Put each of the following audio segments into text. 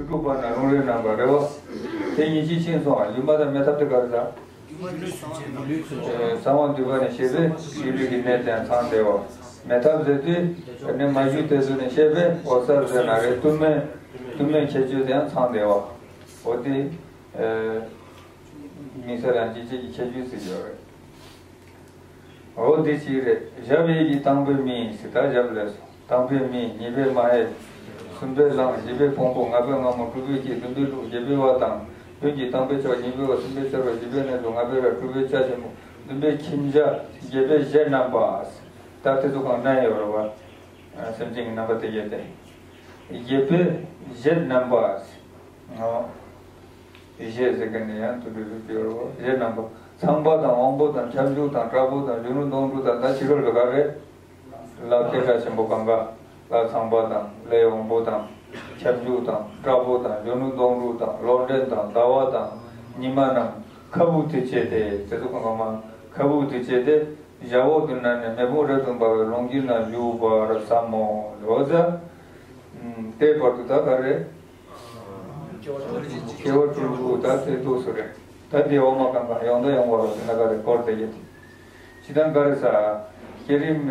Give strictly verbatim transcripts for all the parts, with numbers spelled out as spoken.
དྲུག་པ་ན་རུང་རེ་རྣམ་པ་རེད་བ། དེ་ཉིད་ཀྱིས་ཕྱིན་སོང་བ། ཡུམ་པ་དང་མེ་ཐབ་དེ་ག་རེ་ད། གསང་བ་འདུས་པ་ནས་བཤད་པའི་སྒྱུ་ལུས་ཀྱི་གནས་དེའང་ཚང་བདེ་བ། མེ་ཐབ་ཟེར་དུས་ནི་མ་གྱུར་དེ་ཚོ་ནས་བཤད་པའི་འོད་གསལ་ཟེར་ན་རེད། གཏུམ་མོའི་གཏུམ་མོའི་ཁྱད་ཆོས་དེའང་ཚང་བདེ་བ། འོ་དེ་དམིགས་བསལ་ཡང་ཅིག་ཅིག་གི་ཁྱད་ཆོས་ཟེར་ཡོད་རེད། འོ་འདི་གཅིག་རེད། ཞབས་གཡས་ཀྱི་དང་པོའི་མི་ཟེར་ད་ཞབས་ལས་སོ། དང་པོའི་མི། གཉིས་པའི་མ་ཧེ། གསུམ་པའི་གླང་། བཞི་པའི་ཕུང་པོ། ལྔ་པའི་རྔ་མོང་། དྲུག་པའི་སྐེ། བདུན་པའི་ལུག། བརྒྱད་པའི་བ་དང་ལུག་གི་དང་པོའི་ཕྱོགས། གཉིས་པའི་འོག། གསུམ་པའི་ཕྱོགས་རོ། བཞི་པའི་གནས་ལུག། ལྔ་པའི་ར། དྲུག་པའི་ལྕགས་ཆེན་པོ། བདུན་པའི་ཁྱིམ་བྱ། བརྒྱད་པའི་གཞལ་རྣམ་པ། ད་དེ་ཚོ་གང་ན་ཡོད་རེད་བ། སེམས་ཅན་གྱི་རྣམ་པ་དེ་བརྒྱད་དེ། བརྒྱད་པའི་གཞལ་རྣམ་པ། ཨོ། གཞལ་ཟེར་མཁན་ནི་ཡང་དུ་འགྲོ་རུ་སྐྱོར་རོ། གཞལ་རྣམ་པ། ཚངས་པ་དང་དབང་པོ་དང་ཁྱབ་འཇུག་དང་དྲག་པོ་དང་གཞོན་ནུ་གདོང་དྲུག་དང་། ད་ཕྱི་རོལ་ལ་ག་རེ། ལྷ་སྐད་གྲགས་ཆེན་པོ་གང་ག་ལྷ་ཚངས་པ་དང་། ལྷའི་དབང་པོ་དང་། ཁྱབ་འཇུག་དང་། དྲག་པོ་དང་། གཞོན་ནུ་གདོང་དྲུག་དང་། ལོག་འདྲེན་དང་། ཟླ་བ་དང་། ཉི་མ་རྣམས་ཁ་སྦུབ་ཏུ་བྱས་ཏེ། དེ་ཚོ་གང་ག་མ་ཁ་སྦུབ་ཏུ་བྱས་ཏེ། ཞབས་འོག་ཏུ་བསྣམས་ནས་མེ་དཔུང་རབ་ཏུ་འབར་བའི་ལོངས་སྤྱོད་ན་བཞུགས་པར་བསམ་མོ། འོ་ཟ། ཨུམ། དེའི་བར་དུ་ད་ག་རེ། སྐྱེ་བ་སྤྲུལ་སྐུ་ད་དེ་འདུག་སེ་རེད། ད་དེ་འོག་མ་གང་ག་ཡང་དང་ཡང་བར་བ་དེ་ན་ག་རེ་སྐོར་དེ་ཡིན། ཇི་ལྟར་ག་རེ་ཟ། བསྐྱེད་རིམ་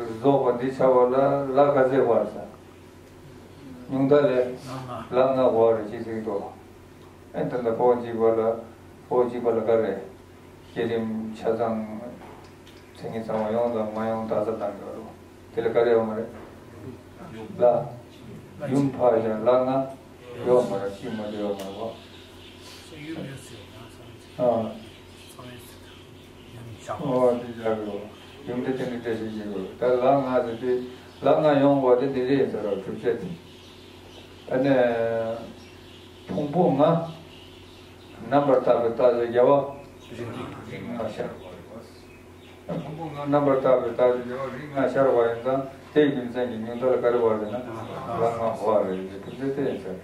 རྫོགས་པ་འདི་བྱ་བ་ལ་ལྷ་ག་ཚད་དགོས་ཟ། ཉུང་མཐའ་ལས་ལྷ་ལྔ་དགོས་རེད་ཅེས་གསུངས་འདུག་ཨེ་ད་ལྟ་ཕོ་གཅིག་པ་ལ་ཕོ་གཅིག་པ་ལ་ག་རེ། བསྐྱེད་རིམ་ཆ་ཚང་། མཚན་ཉིད་ཚང་བ་ཡོངས་དང་མ་ཡོངས་དག་ས་དང་འགལ་རོ། དེ་ལ་ག་རེ་ཡོད་མ་རེད། ལྷ། ཡུམ་ཕར་བཞག་ལྷ་ལྔ་ཡོད་མ་རེད། གཅིག་མ་གཏོགས་ཡོད་མ་རེད་བ། ཨ། ཨོ་དེ་བཞག་རོ། ཡུམ་དེ་དེ་འདྲ་འདྲ་ཞིག་ཡིན་རོ། ད་ལྷ་ལྔ་ཟེར་དུས་ལྷ་ལྔ་ཡོང་བ་དེ་འདི་རེད་ཟེར་རོ། གྲུབ་ཆ་དེ། ཨ་ནི། ཕུང་པོ་ལྔ། རྣམ་པར་དག་པའི་རྟགས་ཀྱི་རྒྱལ་བ། རིགས་ལྔ་ཤར་བ་རེད་བ། ཕུང་པོ་ལྔ་རྣམ་པར་དག་པའི་རྟགས་ཀྱི་རྒྱལ་བ་རིགས་ལྔ་ཤར་བ་ཡིན་ཙང་དེའི་རྒྱུ་མཚན་གྱིས་ཉུང་མཐའ་ལ་ག་རེ་བ་རེད་ན་ལྷ་ལྔ་བ་རེད་ཟེར། ཐུགས་རྗེ་དེ་ཡིན་ཟེར།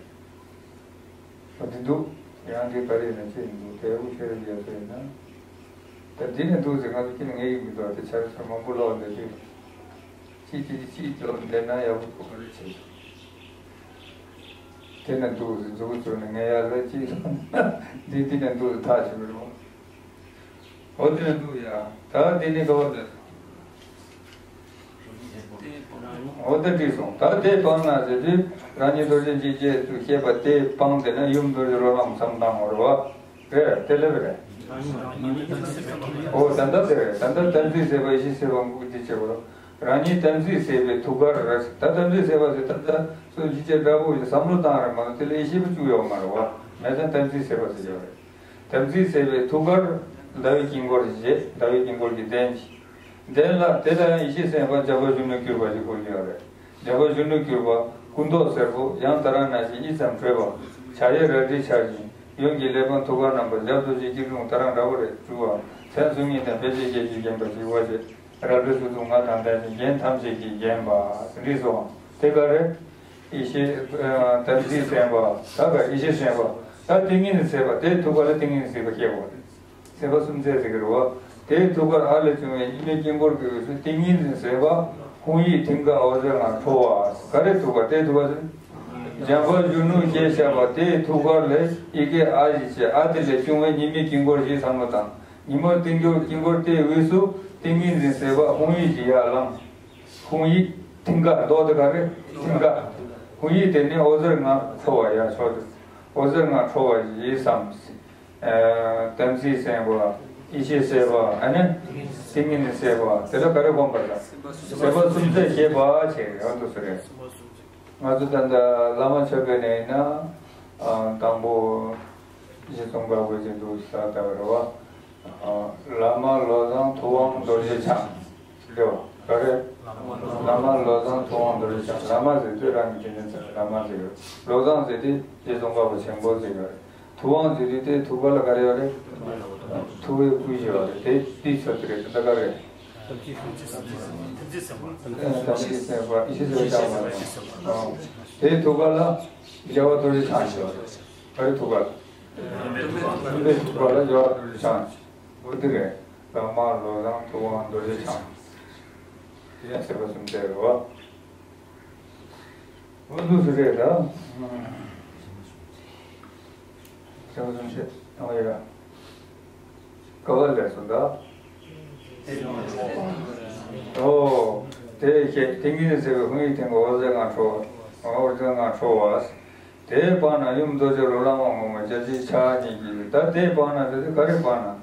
འོ་དེ་འདུག་ཡང་འདི་ག་རེ་ཡིན་ན་ཅི་ཡིན་འདུག་དེ་དབུ་ཤེས་རབ་རྒྱ་མཚོ་ཡིན་ན། ད་འདི་ནས་འདུག་ཟེར་ང་ཚོ་ཁྱེད་ངའི་ཡིག་མི་འདུག་དེ་ཆ་རེ་ཆ་མང་པོ་ཀློག་འདི་དུས། ཅིག་ཅིག་ཅིག་ཀློག་འདི་ན་ཡག་པོ་འདུག་ག་རེ་བྱེད། དེ་ནས་འདུག་ཟེར་མཛུབ་གུ་བཙུགས་ནས་ངས་ཡར་ལ་ཅིག་ཀློག་འདི་འདི་ནས་འདུག་ཟེར་ཐག་ཆོད་མི་རུང་། འོ་དེ་ནས་འདུག་ཡ། ད་འདི་ནི་ག་བ་འདི། འོ་དེ་བྲིས་སོང་། ད་དེ་སྤངས་ན་ཟེར་དུས་རང་ཉིད་རྡོ་རྗེ་འཇིགས་བྱེད་དུ་བཤད་པ་དེ་སྤངས་ཏེ་ན་ཡུམ་རྡོ་རྗེ་སློབ་ལམ་བསམ་བཏང་བ་རེད་བ། རེད་དེ་ལེ་བ་རེད། འོ་ད་ལྟ་དེ་རེད། ད་ལྟ་དམ་ཚིག་ཟད་པ་ཡེ་ཤེས་ཟད་པ་འགུག་འདི་བྱེད་པ་རང་ཉིད་དམ་ཚིག་ཟད་པའི་ཐུགས་ཀར་རེད། ད་དམ་ཚིག་ཟད་པ་ཟེར་ད་ལྟ་སུ་འཇིགས་བྱེད་དྲག་པོ་ཞིག་བསམ་བློ་བཏང་རེད་མ་གཏོགས་དེ་ལ་ཡེ་ཤེས་པ་བཅུག་ཡོད་མ་རེད་བ། མེད་ཙང་དམ་ཚིག་ཟད་པ་ཟེར་ཡོད་རེད། དམ་ཚིག་ཟད་པའི་ཐུགས་ཀར་ཟླ་བའི་དཀྱིལ་འཁོར་བཞེས། ཟླ་བའི་དཀྱིལ་འཁོར་གྱི་གདན་གྱིས། གདན་ལ་དེ་ལ་ཡང་ཡེ་ཤེས་སེམས་དཔའ་འཇམ་དཔལ་གཞོན་ནུར་གྱུར་པ་ཞིག་བཀོད་ཡོད་རེད། འཇམ་དཔལ་གཞོན་ནུར་གྱུར་པ་སྐུ་མདོག་སེར་པོ། ཡང་ད་རང་ན་བཞིན་དབྱིབས་ཙམ་བགྲོད་པ། བྱ་ཡི་རལ་གྲི་འཕྱར་ཞིང་ཡོན་གྱི་ཀླད་པ་ཐུགས་ཀར་བསྣམས་པ། ཞབས་རྡོ་རྗེ་སྐྱིལ་ཀྲུང་ད་རང་འདྲ་བོ་རེད་བཅུ་བ། མཚན་གསུང་སྙན་དང་ཕལ་ཆེར་བརྒྱད་ཀྱིས་བརྒྱན་པ་ཞིག་བ་ཞེས་རལ་གྲི་སོ་བདུན་ལྔ་དང་ལྡན་ཞིང་རྒྱན་ཐམས་ཅད་ཀྱིས་བརྒྱན་པ་རེད་སོ། དེ་ག་རེ། ཡེ་ཤེས་དམ་ཚིག་སེམས་དཔའ། ད་ག་ཡེ་ཤེས་སེམས་དཔའ། ད་ཏིང་ངེ་འཛིན་སེམས་དཔའ། དེའི་ཐུགས་ཀ་ལ་ཏིང་ངེ་འཛིན་སེམས་དཔའ་སྐྱེ་བ་རེད། སེམས་དཔའ་སུམ་རྩེག་ཟེར་གྱི་རེད་བ། དེའི་ཐུགས་ཀར་ཨ་ལས་བྱུང་བའི་གཉིས་མེད་དཀྱིལ་འཁོར་གྱི་དབུས་སུ་ཏིང་ངེ་འཛིན་སེམས་དཔའ་ཧཱུྃ་ཡིག་མཐིང་ག་འོད་ཟེར་ལྔ་འཕྲོ་བ། ག་རེ་ཐུགས་ཀར་དེའི་ཐུགས་ཀར་ཟེར། འཇམ་དཔལ་གཞོན་ནུ་ཞེས་བྱ་བ་དེའི་ཐུགས་ཀར་ལས་ཡི་གེ་ཨ་ཞེས་བྱ། ཨ་དེ་ལས་བྱུང་བའི་གཉིས་མེད་དཀྱིལ་འཁོར་ཞེས་བསམ་བློ་བཏང་། གཉིས་མེད་དཀྱིལ་འཁོར་དཀྱིལ་འཁོར་དེའི་དབུས་སུ་ཏིང་ངེ་འཛིན་སེམས་དཔའ་ཧཱུྃ་ཡིག་ཅིག་ཡར་ལངས། ཧཱུྃ་ཡིག་མཐིང་ག་མདོག་དེ་ག་རེ་མཐིང་ག་ཧཱུྃ་ཡིག་དེ་ནི་འོད་ཟེར་ལྔ་འཕྲོ་བ་ཡར་ཕྱོགས་ཏེ། འོད་ཟེར་ལྔ་འཕྲོ་བ་ཞེས་བསམ། དམ་ཚིག་སེམས་དཔའ། ཡེ་ཤེས་སེམས་དཔའ། ཨ་ནི་ཏིང་ངེ་འཛིན་སེམས་དཔའ། དེ་ལ་ག་རེ་བསྒོམ་པ་དང་། སེམས་དཔའ་སུམ་རྩེག་བྱེད་པ་བྱས་ཡོད་དུ་སུ་རེད། ང་ཚོ་ད་ལྟ་བླ་མ་མཆོད་པའི་གནས་ཡིན་ན། དང་པོ་རྗེ་ཙོང་ཁ་པ་ཅིག་འདུག་ས་ལྟ་བ་རེད་བ། བླ་མ་བློ་བཟང་ཐུབ་དབང་རྡོ་རྗེ་འཆང་། ལེའོ། ག་རེ། བླ་མ་བློ་བཟང་ཐུབ་དབང་རྡོ་རྗེ་འཆང་། བླ་མ་ཟེར་དུས་རང་གི་དེ་ནས་བླ་མ་ཟེར་ཡོད། བློ་བཟང་ཟེར་དུས་རྗེ་ཙོང་ཁ་པ་ཆེན་པོ་ཟེར་ཡོད་རེད། ཐུབ་དབང་ཟེར་དུས་དེ་ཐུགས་ཀ་ལ་ག་རེ་ཡོད་རེད། ཐུབ་པའི་སྐུ་ཞེས་པ་རེད། དེ་དེའི་ཚོད་དེ་རེད། དེ་འདྲ་ག་རེད། དམ་ཚིག་སེམས་དཔའ། དམ་ཚིག་སེམས་དཔའ། ཡེ་ཤེས་སེམས་དཔའ་ཆགས་པ་རེད། དེའི་ཐུགས་ཀ་ལ་རྒྱལ་བ་རྡོ་རྗེ་འཆང་ཞེས་པ་རེད། ག་རེ་ཐུགས་ཀ་ལ། དམ་པའི་ཐུགས་ཀ་ལ་རྒྱལ་བ་རྡོ་རྗེ་འཆང་། འོ་འདི་རེད། བླ་མ་བློ་བཟང་ཐུབ་དབང་རྡོ་རྗེ་འཆང་། དེ་ཡང་སེམས་དཔའ་སུམ་རྩེག་རེད་བ། འོ་འདུག་སེ་རེད་ད། ཆེན་པོ་གསུང་བཤད་གནང་བ་ཡོད། ག་བ་ལས་སོང་ད། ཨོ། དེ་བཤད་ཏིང་ངེ་འཛིན་ཟེར་བའི་ཧཱུྃ་ཡིག་སྟེང་གི་འོད་ཟེར་ལྔ་འཕྲོ་བ། འོད་ཟེར་ལྔ་འཕྲོ་བ། དེ་སྤངས་ན་ཡུམ་རྡོ་རྗེ་རོ་ལངས་མ་སྔོན་མོ་བརྒྱ་བྱིན་ཕྱག་གཉིས་ཀྱིས། ད་དེ་སྤངས་ན་ཟེར་དུས་ག་རེ་སྤངས་ན།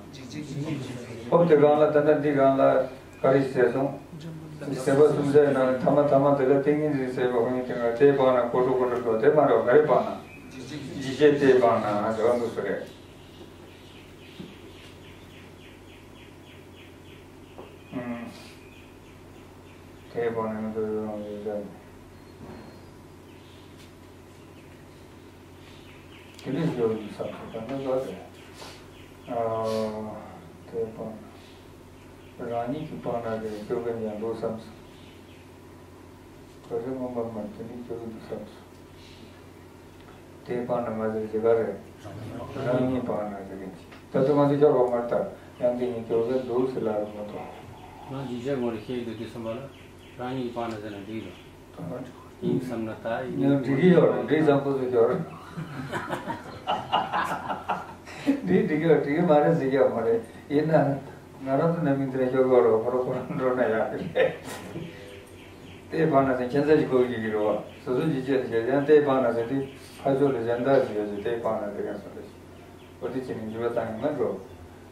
ཧོབ་དེ་སྒང་ལ་ད་ལྟ་འདི་སྒང་ལ་ག་རེ་ཟེར་སོང་། སྡེ་པ་གསུམ་ཟེར་ན་ཐ་མ་ཐ་མ་དེ་ལ་ཏིང་ངེ་འཛིན་ཟེར་བའི་ཧཱུྃ་ཡིག་སྟེང་ལ་དེ་སྤངས་ན་གོ་འཕྲོ་གོ་འཕྲོ་འགྲོ། དེ་མ་རེད་པ། ག་རེ་སྤངས་ན། འཇིགས་བྱེད་དེ་སྤངས་ན་ཟེར་བ་འདུག་སེ་རེད། ཨུམ། དེ་སྤངས་ན་ཡུམ་རྡོ་རྗེ་རོ་ལངས་མ་སྔོན་མོ་བརྒྱ་བྱིན། དེ་འདྲ་ཞིག་ཡོད་འདུག་བསམ་སོང་། ད་ནི་ལོ་རེ། ཨ། དེ་སྤངས་ན། རང་ཉིད་ཀྱིས་སྤངས་ན་དེ་སྐྱོ་གི་ཡང་འདུག་བསམ་སོང་། ག་ཚོད་མངོན་པ་མ་དེ་ནི་སྐྱོ་གི་འདུག་བསམ་སོང་། དེ་སྤངས་ན་མ་ཟེར་ཅི་ག་རེད། རང་ཉིད་སྤངས་ན་ཟེར་གི་འདུག་ད་དུང་ང་ཚོ་ཤོར་བ་མ་རེད་ད། ཡང་དེ་ཉིད་སྐྱོ་གི་འདུག་ཟེར་ལ་རུང་མ་གཏོགས། ང་འཇིགས་བྱེད་ངོ་རེ་ཤེས་འདུག་དུས་གསུམ་པ་ལ་རང་ཉིད་སྤངས་ན་ཟེར་ན་འགྲིག་རེད། ཡིན་བསམ་ན་ད་ཡིན། ཡང་འགྲིག་གི་ཡོད་རེད། འགྲིག་ཙམ་ཁོ་ཚོ་ཤོར། འགྲིག་འགྲིག་གི་ཡོད། འགྲིག་གི་མ་རེད་ཟེར་གི་ཡོད་མ་རེད། ཡིན་ན་ང་རང་ཚོ་ནང་མི་འདི་ལ་ཤོར་གི་ཡོད་རེད། ཁོ་རང་ཁོ་རང་འགྲོ་ན་ཡག་གི་རེད། དེ་སྤངས་ན་ཟེར་ཁྱད་མཚར་ཞིག་གོ་གི་རེད་བ། སོ་སོ་འཇིགས་བྱེད་དེ་བྱས་ཡང་དེ་སྤངས་ན་ཟེར་དུས་ཕར་ཕྱོགས་ལ་གཞན་དག་ཞིག་ཡོད་ཅེས་དེ་སྤངས་ན་ཟེར་ཡང་སོང་རེད། འོ་དེ་བྱས་ནས་འགྱུར་བ་བཏང་ཡོང་ན་འགྲོ།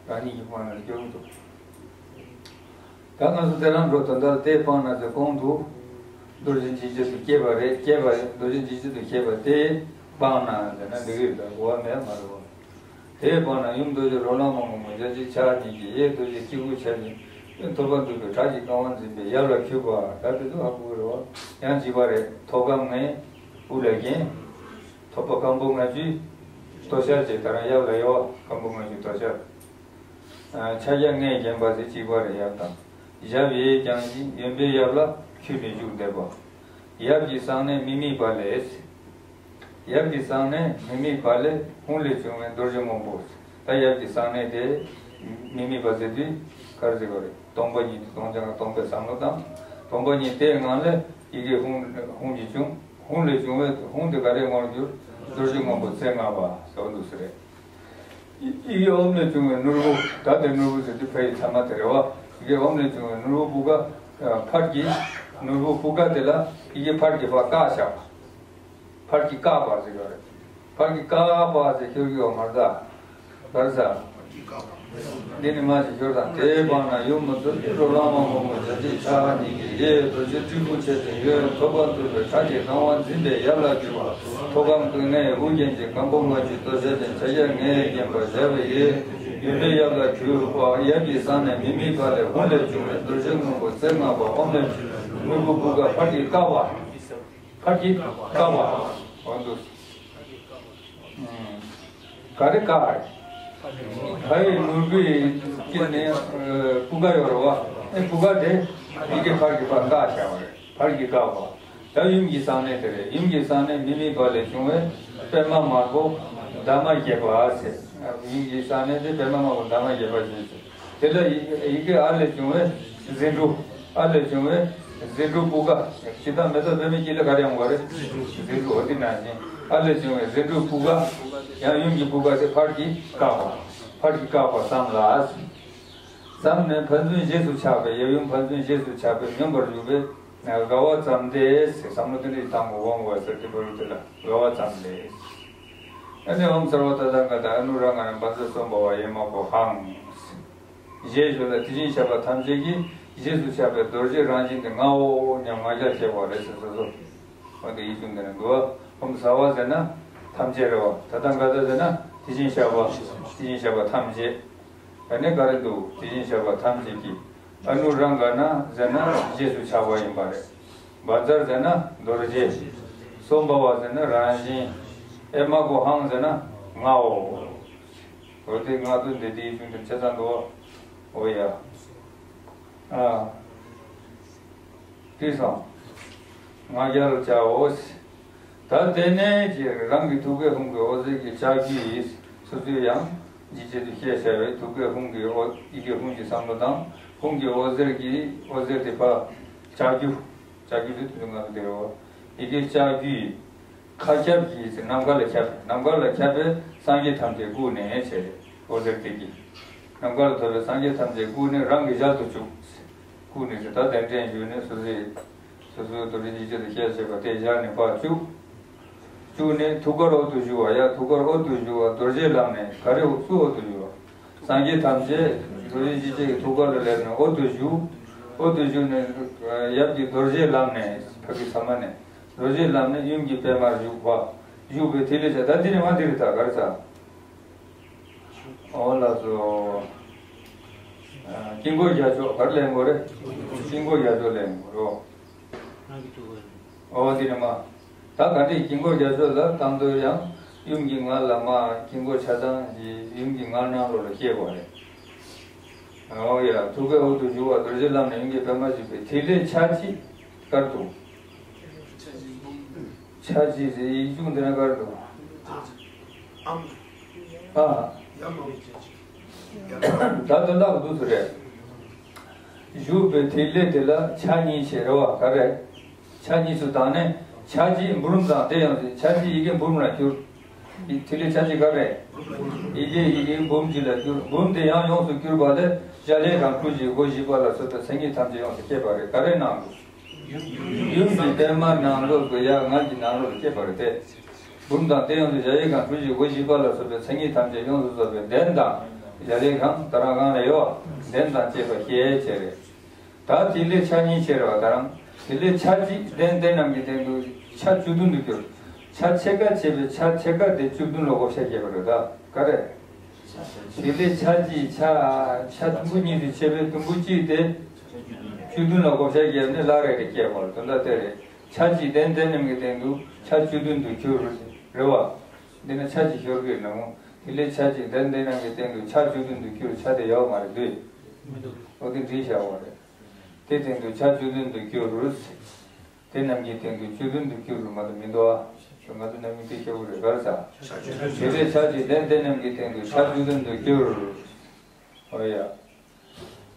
རང་ཉིད་ཀྱི་སྤངས་ན་སྐྱོ་གི་འདུག་ད་ང་ཚོ་དེ་རང་འགྲོ་དོན་དག་དེ་སྤངས་ན་ཟེར་གོང་དུ་རྡོ་རྗེ་འཇིགས་བྱེད་དུ་སྐྱེས་པ་རེད། སྐྱེས་པ་རེད། རྡོ་རྗེ་འཇིགས་བྱེད་དུ་སྐྱེས་པ་དེ་སྤངས་ན་ཟེར་ན་འགྲིག་གི་རེད། ད་གོ་བ་མེད་མ་རེད་བ། དེ་སྤངས་ན་ཡུམ་རྡོ་རྗེ་རོ་ལངས་མ་སྔོན་མོ་བརྒྱ་བྱིན་ཕྱག་གཉིས་ཀྱིས། ཡེ་རྡོ་རྗེ་སྐྱེས་བུ་ཆ་བཞིན་ཐོད་པ་འདུས་པའི་ཁྲག་གིས་གང་བ་འཛིན་པའི་ཡབ་ལ་འཁྱུད་པ། ད་དེ་ཚོ་ཧ་གོ་གི་རེད་བ། ཡང་གཅིག་པ་རེད། ཐོད་སྐམ་ལྔས་དབུ་ལ་བརྒྱན། ཐོད་པ་སྐམ་པོ་ལྔ་བཅུས་དོ་ཤལ་བྱས། ད་རང་ཡབ་ལ་ཡོད་བ། སྐམ་པོ་ལྔ་བཅུས་དོ་ཤལ། ཕྱག་རྒྱ་ལྔས་བརྒྱན་པ་དེ་གཅིག་པ་རེད། ཡབ་དང་ཡབ་ཡིད་བཞིན་ཡུམ་པས་ཡབ་ལ་འཁྱུད་ནས་བཞུགས་བསྡད་པ། ཡབ་ཀྱི་གསང་གནས་མི་དམིགས་པ་ལས། ཡབ་ཀྱི་གསང་གནས་མི་དམིགས་པ་ལས་ཧཱུྃ་ལས་བྱུང་བའི་རྡོ་རྗེ་སྔོན་པོ། ད་ཡབ་ཀྱི་གསང་གནས་དེ་མི་དམིགས་པ་ཟེར་དུས་ག་རེ་ཟེར་དགོས་རེད། སྟོང་པ་ཉིད་དེ་སྟོང་ཆ་ལྔ་སྟོང་པའི་བསམ་བློ་དང་། སྟོང་པ་ཉིད་དེའི་ངང་ལས་ཡི་གེ་ཧཱུྃ་ཧཱུྃ་གྱིས་བྱུང་། ཧཱུྃ་ལས་བྱུང་བའི་ཧཱུྃ་དེ་ག་རེའི་ངོར་གྱུར། རྡོ་རྗེ་སྔོན་པོ་རྩེ་ལྔ་པ་ཟེར་བ་འདུག་སེ་རེད། ཡི་གེ་ཨོཾ་ལས་བྱུང་བའི་ནོར་བུ། ད་དེ་ནོར་བུ་ཟེར་དུས་ཕ་ཡི་ཚད་མ་དེ་རེད་བ། ཡི་གེ་ཨོཾ་ལས་བྱུང་བའི་ནོར་བུ་པུ་ཀ། ཕར་གྱི་ནོར་བུ་པུ་ཀ་དེ་ལ་ཡི་གེ་ཕར་གྱི་པ་ཀ་བཞག་པ། ཕར་གྱི་ཀ་པ་ཟེར་གྱི་རེད། ཕར་གྱི་ཀ་པ་ཟེར་ཤོར་གྱི་ཡོད་མ་རེད་ད། ག་རེ་ཟེར། འདི་ནི་མ་ཞིག་ཤོར་དང་། དེ་སྤངས་ན་ཡུམ་རྡོ་རྗེ་རོ་ལངས་མ་སྔོན་མོ་བརྒྱ་བྱིན་ཕྱག་གཉིས་ཀྱིས། ཡེ་རྡོ་རྗེ་སྤྲུལ་སྐུ་ཆེ་ཞིང་ཡོན་ཐོད་པ་འདུས་པའི་ཁྲག་གིས་གང་བ་འཛིན་པའི་ཡབ་ལ་འཁྱུད་པ། ཐོད་སྐམ་ལྔས་དབུ་བརྒྱན་ཅིང་སྐམ་པོ་ལྔ་བཅུས་དོ་ཤལ་ཅན། ཕྱག་རྒྱ་ལྔས་བརྒྱན་པ་ཡབ་ཡིད་བཞིན་ཡུམ་པས་ཡབ་ལ་འཁྱུད་པ། ཡབ་ཀྱི་གསང་གནས་མི་དམིགས་པ་ལས་ཧཱུྃ་ལས་བྱུང་བའི་རྡོ་རྗེ་སྔོན་པོ་རྩེ་ལྔ་པ། ཨོཾ་ལས་བྱུང་བའི་ནོར་བུ་པུ་ཀ་ཕར་གྱི་ཀ་པ། ཕར་གྱི་ཀ་པ། འོ་འདུག་ག་རེ་ཀ་རེད། ཕ་ཡི་ནོར་བུའི་དཀྱིལ་ནས་པུ་ཀ་ཡོད་རེད་བ། ཨེ་པུ་ཀ་དེ་ཡི་གེ་ཕར་གྱི་པ་ཀ་བཞག་པ་རེད། ཕར་གྱི་ཀ་པ། ད་ཡུམ་གྱི་གསང་གནས་དེ་རེད། ཡུམ་གྱི་གསང་གནས་མི་དམིགས་པ་ལས་བྱུང་བའི་པདྨ་དམར་པོ་འདབ་མ་བརྒྱད་པ་ཟེར། ཡུམ་གྱི་གསང་གནས་དེ་པདྨ་དམར་པོ་འདབ་མ་བརྒྱད་པ་ཞེས་ཟེར། དེ་ལ་ཡི་ཡི་གེ་ཨ་ལས་བྱུང་བའི་ཟེའུ་འབྲུ། ཨ་ལས་བྱུང་བའི་ཟེའུ་འབྲུ་པུ་ཀ། ཇི་ལྟར་མེ་ཏོག་པདྨའི་དཀྱིལ་ལ་ག་རེ་ཡོང་བ་རེད། ཟེའུ་འབྲུ། འོ་དེ་ནང་བཞིན་ཨ་ལས་བྱུང་བའི་ཟེའུ་འབྲུ་པུ་ཀ། ཡང་ཡུམ་གྱི་པུ་ཀ་དེ་ཕར་གྱི་ཀ་པ། ཕར་གྱི་ཀ་པ་བསམ་ལ། བསམ་ནས་ཕན་ཚུན་རྗེས་སུ་ཆགས་པའི། ཡབ་ཡུམ་ཕན་ཚུན་རྗེས་སུ་ཆགས་པའི་སྙོམས་པར་ཞུགས་པའི་དགའ་བ་ཙམ་དེ་ཟེར། བསམ་བློ་དེ་འདྲ་ཞིག་བཏང་དགོས། འོང་བ་ཟེར་དེ་བར་དུ་དེ་ལ་དགའ་བ་ཙམ་ལས། ཨ་ནི་ཨོཾ་སརྦ་ཏ་ཐཱ་ག་ཏ་ཨ་ནུ་རཱ་ག་ན་བཛྲ་སྭཱ་ཧཱ་ཨེ་མ་གོ་ཧཾ། ཞེས་ཞུ་ལ། དེ་བཞིན་གཤེགས་པ་ཐམས་ཅད་ཀྱིས་རྗེས་སུ་ཆགས་པའི་རྡོ་རྗེ་རང་བཞིན་དེ་ངའོ་སྙམ་ང་རྒྱལ་སྐྱེ་བ་རེད་ཟེར་སོ་སོ། འོ་དེ་ཡིག་ཆུང་དེ་ནས་འདུག་བ། ཨོཾ་སརྦ་ཟེར་ན་ཐམས་ཅད་རེད་བ། ཏ་ཐཱ་ག་ཏ་ཟེར་ན་དེ་བཞིན་གཤེགས་པ། དེ་བཞིན་གཤེགས་པ་ཐམས་ཅད། ད་ནི་ག་རེ་འདུག་དེ་བཞིན་གཤེགས་པ་ཐམས་ཅད་ཀྱིས། ཨ་ནུ་རཱ་ག་ན་ཟེར་ན་རྗེས་སུ་ཆགས་པ་ཡིན་པ་རེད། བཛྲ་ཟེར་ན་རྡོ་རྗེ། སྭཱ་ཧཱ་ཟེར་ན་རང་བཞིན། ཨེ་མ་གོ་ཧཾ་ཟེར་ན་ངའོ། འོ་དེ་ང་ཚོ་འདི་དེའི་ཆུང་དུ་ཆ་ཚང་འདུག་འོ་ཡ། ཨ། དེ་སོང་། ང་རྒྱལ་བྱའོ། ད་དེ་ནས་ཀྱི་རང་གི་ཐུགས་ཀའི་ཧཱུྃ་གི་འོད་ཟེར་གྱི་ལྕགས་ཀྱུས་སོ་སོའི་ཡང་འཇིགས་བྱེད་དུ་བཤད་བྱ་བའི་ཐུགས་ཀའི་ཧཱུྃ་གི་འོད། ཡི་གེ་ཧཱུྃ་གྱི་བསམ་བློ་དང་། ཧཱུྃ་གི་འོད་ཟེར་གྱི་འོད་ཟེར་དེ་ཕར་ལྕགས་ཀྱུ། ལྕགས་ཀྱུ་དེ་དུས་ང་ཚོ་དེ་རེད་བ། ཡི་གེ་ལྕགས་ཀྱུས། མཁའ་ཁྱབ་ཀྱིས་ཟེར། ནམ་མཁའ་ལ་ཁྱབ་པའི། ནམ་མཁའ་ལ་ཁྱབ་པའི་སངས་རྒྱས་ཐམས་ཅད་བཀུག་ནས་བྱས་ཏེ། འོད་ཟེར་དེ་གིས་ནམ་མཁའ་ལ་ཐོབ་པའི་སངས་རྒྱས་ཐམས་ཅད་བཀུག་ནས་རང་གི་ཞལ་དུ་བཅུག། བཀུག་ནས་ཟེར། ད་གདན་འདྲེན་ཞུས་ནས་སོ་སོའི། སོ་སོའི་རྡོ་རྗེ་འཇིགས་བྱེད་དང་ཁྱད་བྱེད་པ་དེ་ཞལ་ནས་ཕར་བཅུག། བཅུག་ནས་ཐུགས་ཀར་འོད་དུ་ཞུ་བ། ཡ། ཐུགས་ཀར་འོད་དུ་ཞུ་བ། རྡོ་རྗེ་ལམ་ནས། ག་རེ་སུ་འོད་དུ་ཞུ་བ། སངས་རྒྱས་ཐམས་ཅད་རྡོ་རྗེ་འཇིགས་བྱེད་ཀྱི་ཐུགས་ཀ་ལ་སླེབས་ནས་འོད་དུ་ཞུ། འོད་དུ་ཞུ་ནས་ཡབ་ཀྱི་རྡོ་རྗེ་ལམ་ནས། ཕ་གི་ས་མ་ནས། རྡོ་རྗེ་ལམ་ནས་ཡུམ་གྱི་པདྨར་བཞུགས་པ། བཞུགས་པའི་ཐིག་ལེ་ཆ། ད་འདི་ནས་མར་འདི་རེད། ད་ག་རེ་ཟ། འོ་ལགས་སོ། ཨ། དཀྱིལ་འཁོར་རྒྱ་མཆོག་ག་རེ་ལེན་དགོས་རེད། དཀྱིལ་འཁོར་རྒྱ་མཆོག་ལེན་དགོས་རེད། འོ་འདི་ནས་མར། ད་ག་འདྲའི་དཀྱིལ་འཁོར་རྒྱ་མཆོག་ལ་བཏང་དུས་ཡང་ཡུམ་གྱི་མངལ་ལ་མར། དཀྱིལ་འཁོར་ཆ་ཚང་གི་ཡུམ་གྱི་མངལ་ནང་ལོགས་ལ་སྐྱེས་པ་རེད། འོ་ཡ། ཐུགས་ཀའི་འོད་དུ་ཞུ་བ། རྡོ་རྗེ་ལམ་ནས་ཡུམ་གྱི་པདྨར་བཞུགས་པའི་ཐིག་ལེ་ཆ་གཅིག་ག་རེ་འདུག། ཆ་གཅིག་ཟེར་ཡིག་ཆུང་འདི་ན་ག་རེ་འདུག། ཨ། ད་དོན་དག་འདུག་ཟེར་རེད། བཞུགས་པའི་ཐིག་ལེ་དེ་ལ་ཆ་གཉིས་བྱས་རེད་བ། ག་རེ། ཆ་གཉིས་སུ་བཏང་ནས་ཆ་གཅིག་འབུམ་དང་དེ་ཡང་ཆ་གཅིག་ཡི་གེ་འབུམ་ལ་འགྱུར། ཡི། ཐིག་ལེ་ཆ་གཅིག་ག་རེ། ཡི་གེ། ཡི་གེ་འབུམ་གཅིག་ལ་འགྱུར། འབུམ་དེ་ཡང་ཡོངས་སུ་གྱུར་པ་ལས་གཞལ་ཡས་ཁང་ཁྲུ་བཞི་སྒོ་བཞི་པ་ལ་སོགས་པའི་མཚན་ཉིད་ཐམས་ཅད་ཡོངས་སུ་སྐྱེས་པ་རེད། ག་རེ་ནང་དུ། ཡུམ་གྱི་པདྨ་ནང་ལོགས་སུ། ཡ། མངལ་གྱི་ནང་ལོགས་སུ་སྐྱེས་པ་རེད་དེ། འབུམ་དང་དེ་ཡོངས་སུ། གཞལ་ཡས་ཁང་ཁྲུ་བཞི་སྒོ་བཞི་པ་ལ་སོགས་པའི་མཚན་ཉིད་ཐམས་ཅད་ཡོངས་སུ་རྫོགས་པའི་གདན་དང་། གཞལ་ཡས་ཁང་ད་རང་གང་ལ་ཡོད། གདན་དང་བཅས་པ་ཞེས་བྱ་རེད། ད་ཐིག་ལེ་ཆ་གཉིས་བྱས་རེད་བ། ད་རང་ཐིག་ལེ་ཆ་གཅིག་གདན་དེ་རྣམས་ཀྱི་སྟེང་དུ་ཆ་བཅུ་བདུན་དུ་གྱུར། ཆ་ཕྱེད་ཀ་བྱས་པའི་ཆ་ཕྱེད་ཀ་དེ་བཅུ་བདུན་ལ་བགོ་བཤའ་བརྒྱབ་པ་རེད། ད་ག་རེ། ཐིག་ལེ་ཆ་གཅིག་ཆ། ཆ་དུམ་བུ་གཉིས་སུ་ཕྱེ་བའི་དུམ་བུ་གཅིག་དེ་བཅུ་བདུན་ལ་བགོ་བཤའ་བརྒྱབ་ནས་ལག་རེ་རེ་སྐྱེས་པ་རེད། དོན་དག་དེ་རེད། ཆ་གཅིག་གདན་དེ་རྣམས་ཀྱི་སྟེང་དུ་ཆ་བཅུ་བདུན་དུ་གྱུར། རེད་བ། འདི་ན་ཆ་གཅིག་ཤོར་གྱི་ནང་། ཐིག་ལེ་ཆ་གཅིག་གདན་དེ་རྣམས་ཀྱི་སྟེང་དུ་ཆ་བཅུ་བདུན་དུ་གྱུར། ཆ་དེ་ཡོད་མ་རེད་དུས། འོ་དེ་འབྲི་བཞག་པ་རེད། དེ་སྟེང་དུ་ཆ་བཅུ་བདུན་དུ་གྱུར། དེ་རྣམས་ཀྱི་སྟེང་དུ་བཅུ་བདུན་དུ་གྱུར་མ་གཏོགས་མི་འདུག་ཨ། ང་ཚོ་རྣམ་སྨིན་དེ་ཤོར་གྱི་རེད། ག་རེ་ཟ། ཐིག་ལེ་ཆ་གཅིག་གདན་དེ་རྣམས་ཀྱི་སྟེང་དུ་ཆ་བཅུ་བདུན་དུ་གྱུར། འོ་ཡ།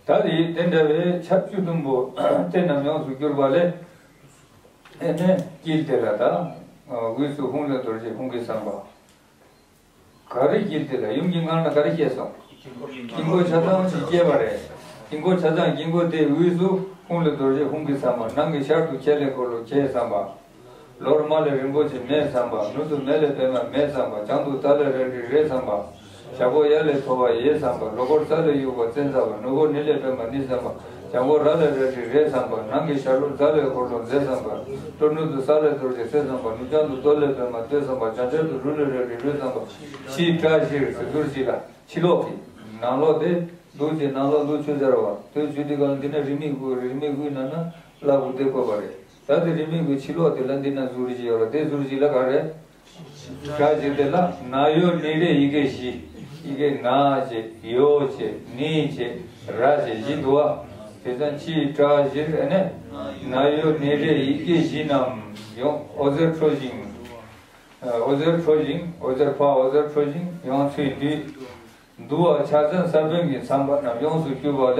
ད་དེ་དེ་འདྲ་བའི་ཆ་བཅུ་བདུན་པོ་དེ་རྣམས་ཡོངས་སུ་གྱུར་པ་ལས། ཨེ་ནས་དཀྱིལ་དེ་ལ་ད། དབུས་སུ་ཧཱུྃ་ལས་རྡོ་རྗེ་ཧཱུྃ་གི་ཟམ་པ། ག་རེ་དཀྱིལ་དེ་ལ། ཡུམ་གྱི་མངལ་ན་ག་རེ་སྐྱེས་སོང་། དཀྱིལ་འཁོར་ཆ་ཚང་ཞིག་སྐྱེས་པ་རེད། དཀྱིལ་འཁོར་ཆ་ཚང་། དཀྱིལ་འཁོར་དེའི་དབུས་སུ་ཧཱུྃ་ལས་རྡོ་རྗེ་ཧཱུྃ་གི་ཟམ་པ། ནང་གི་ཤར་དུ་ཁྱེད་ལས་འཁོར་ལོ་ཁྱེད་ཟམ་པ། ལྷོར་མ་ལས་རིན་པོ་ཆེ་མེད་ཟམ་པ། ནུབ་ཏུ་མེ་ལས་པདྨ་མེད་ཟམ་པ། བྱང་དུ་ད་ལས་རལ་གྲི་རལ་ཟམ་པ། ཞབས་པོ་ཡ་ལས་ཐོ་བ་ཡེ་ཟམ་པ། ལྷོ་སྒོར་ས་ལས་དབྱུག་པ་བཙན་ཟམ་པ། ནུབ་སྒོར་ནི་ལས་པདྨ་ནི་ཟམ་པ། བྱང་སྒོར་ར་ལས་རལ་གྲི་རལ་ཟམ་པ། ནང་གི་ཤར་ལྷོར་རྫ་ལས་འཁོར་ལོ་རྫ་ཟམ་པ། ལྷོ་ནུབ་ཏུ་ས་ལས་རྡོ་རྗེ་རྩེ་ཟམ་པ། ནུབ་བྱང་དུ་སྟོད་ལས་པདྨ་སྟོད་ཟམ་པ། བྱང་ཤར་དུ་རུ་ལས་རལ་གྲི་རུ་ཟམ་པ། ཕྱི་བཀྲ་ཤིས་ཟེར་ཟུར་གཅིག་ལ། ཕྱི་ལོགས་ཀྱི། ནང་ལོགས་དེ། འདུག་ཅེས་ནང་ལོགས་འདུག་ཆུ་ཟེར་བ། དུས་ཆུ་དེ་ག་ལ་འདི་ན་རི་མིག་དགུ། རི་མིག་དགུའི་ནང་ན་ལ་དགུ་དེ་བཀོད་པ་རེད། ད་དེ་རི་མིག་དགུའི་ཕྱི་ལོགས་དེ་ལ་འདི་ན་ཟུར་གཅིག་ཡོད་རེད། དེ་ཟུར་གཅིག་ལ་ག་རེ། བཀྲ་ཤིས་དེ་ལ་ན་ཡོད་ནི་རེད། ཡི་གེ་བཞི། ཡི་གེ་ན་བྱས། ཡོ་བྱས། ནི་བྱས། ར་བྱས། བཞི་འདུག་བ། དེ་ཙང་ཕྱི་བཀྲ་ཤིས་ཨ་ནི། ན་ཡོད་ནི་རེད། ཡི་གེ་བཞི་རྣམས་ཡོངས། འོད་ཟེར་འཕྲོ་ཞིང་། འོད་ཟེར་འཕྲོ་ཞིང་། འོད་ཟེར་ཕ། འོད་ཟེར་འཕྲོ་ཞིང་ཡོངས་ཚུལ་འདུས། འདུ་བ་ཕྱག་མཚན་ས་བོན་གྱི་ཚངས་པ་རྣམས་ཡོངས་སུ་གྱུར་པ་ལས་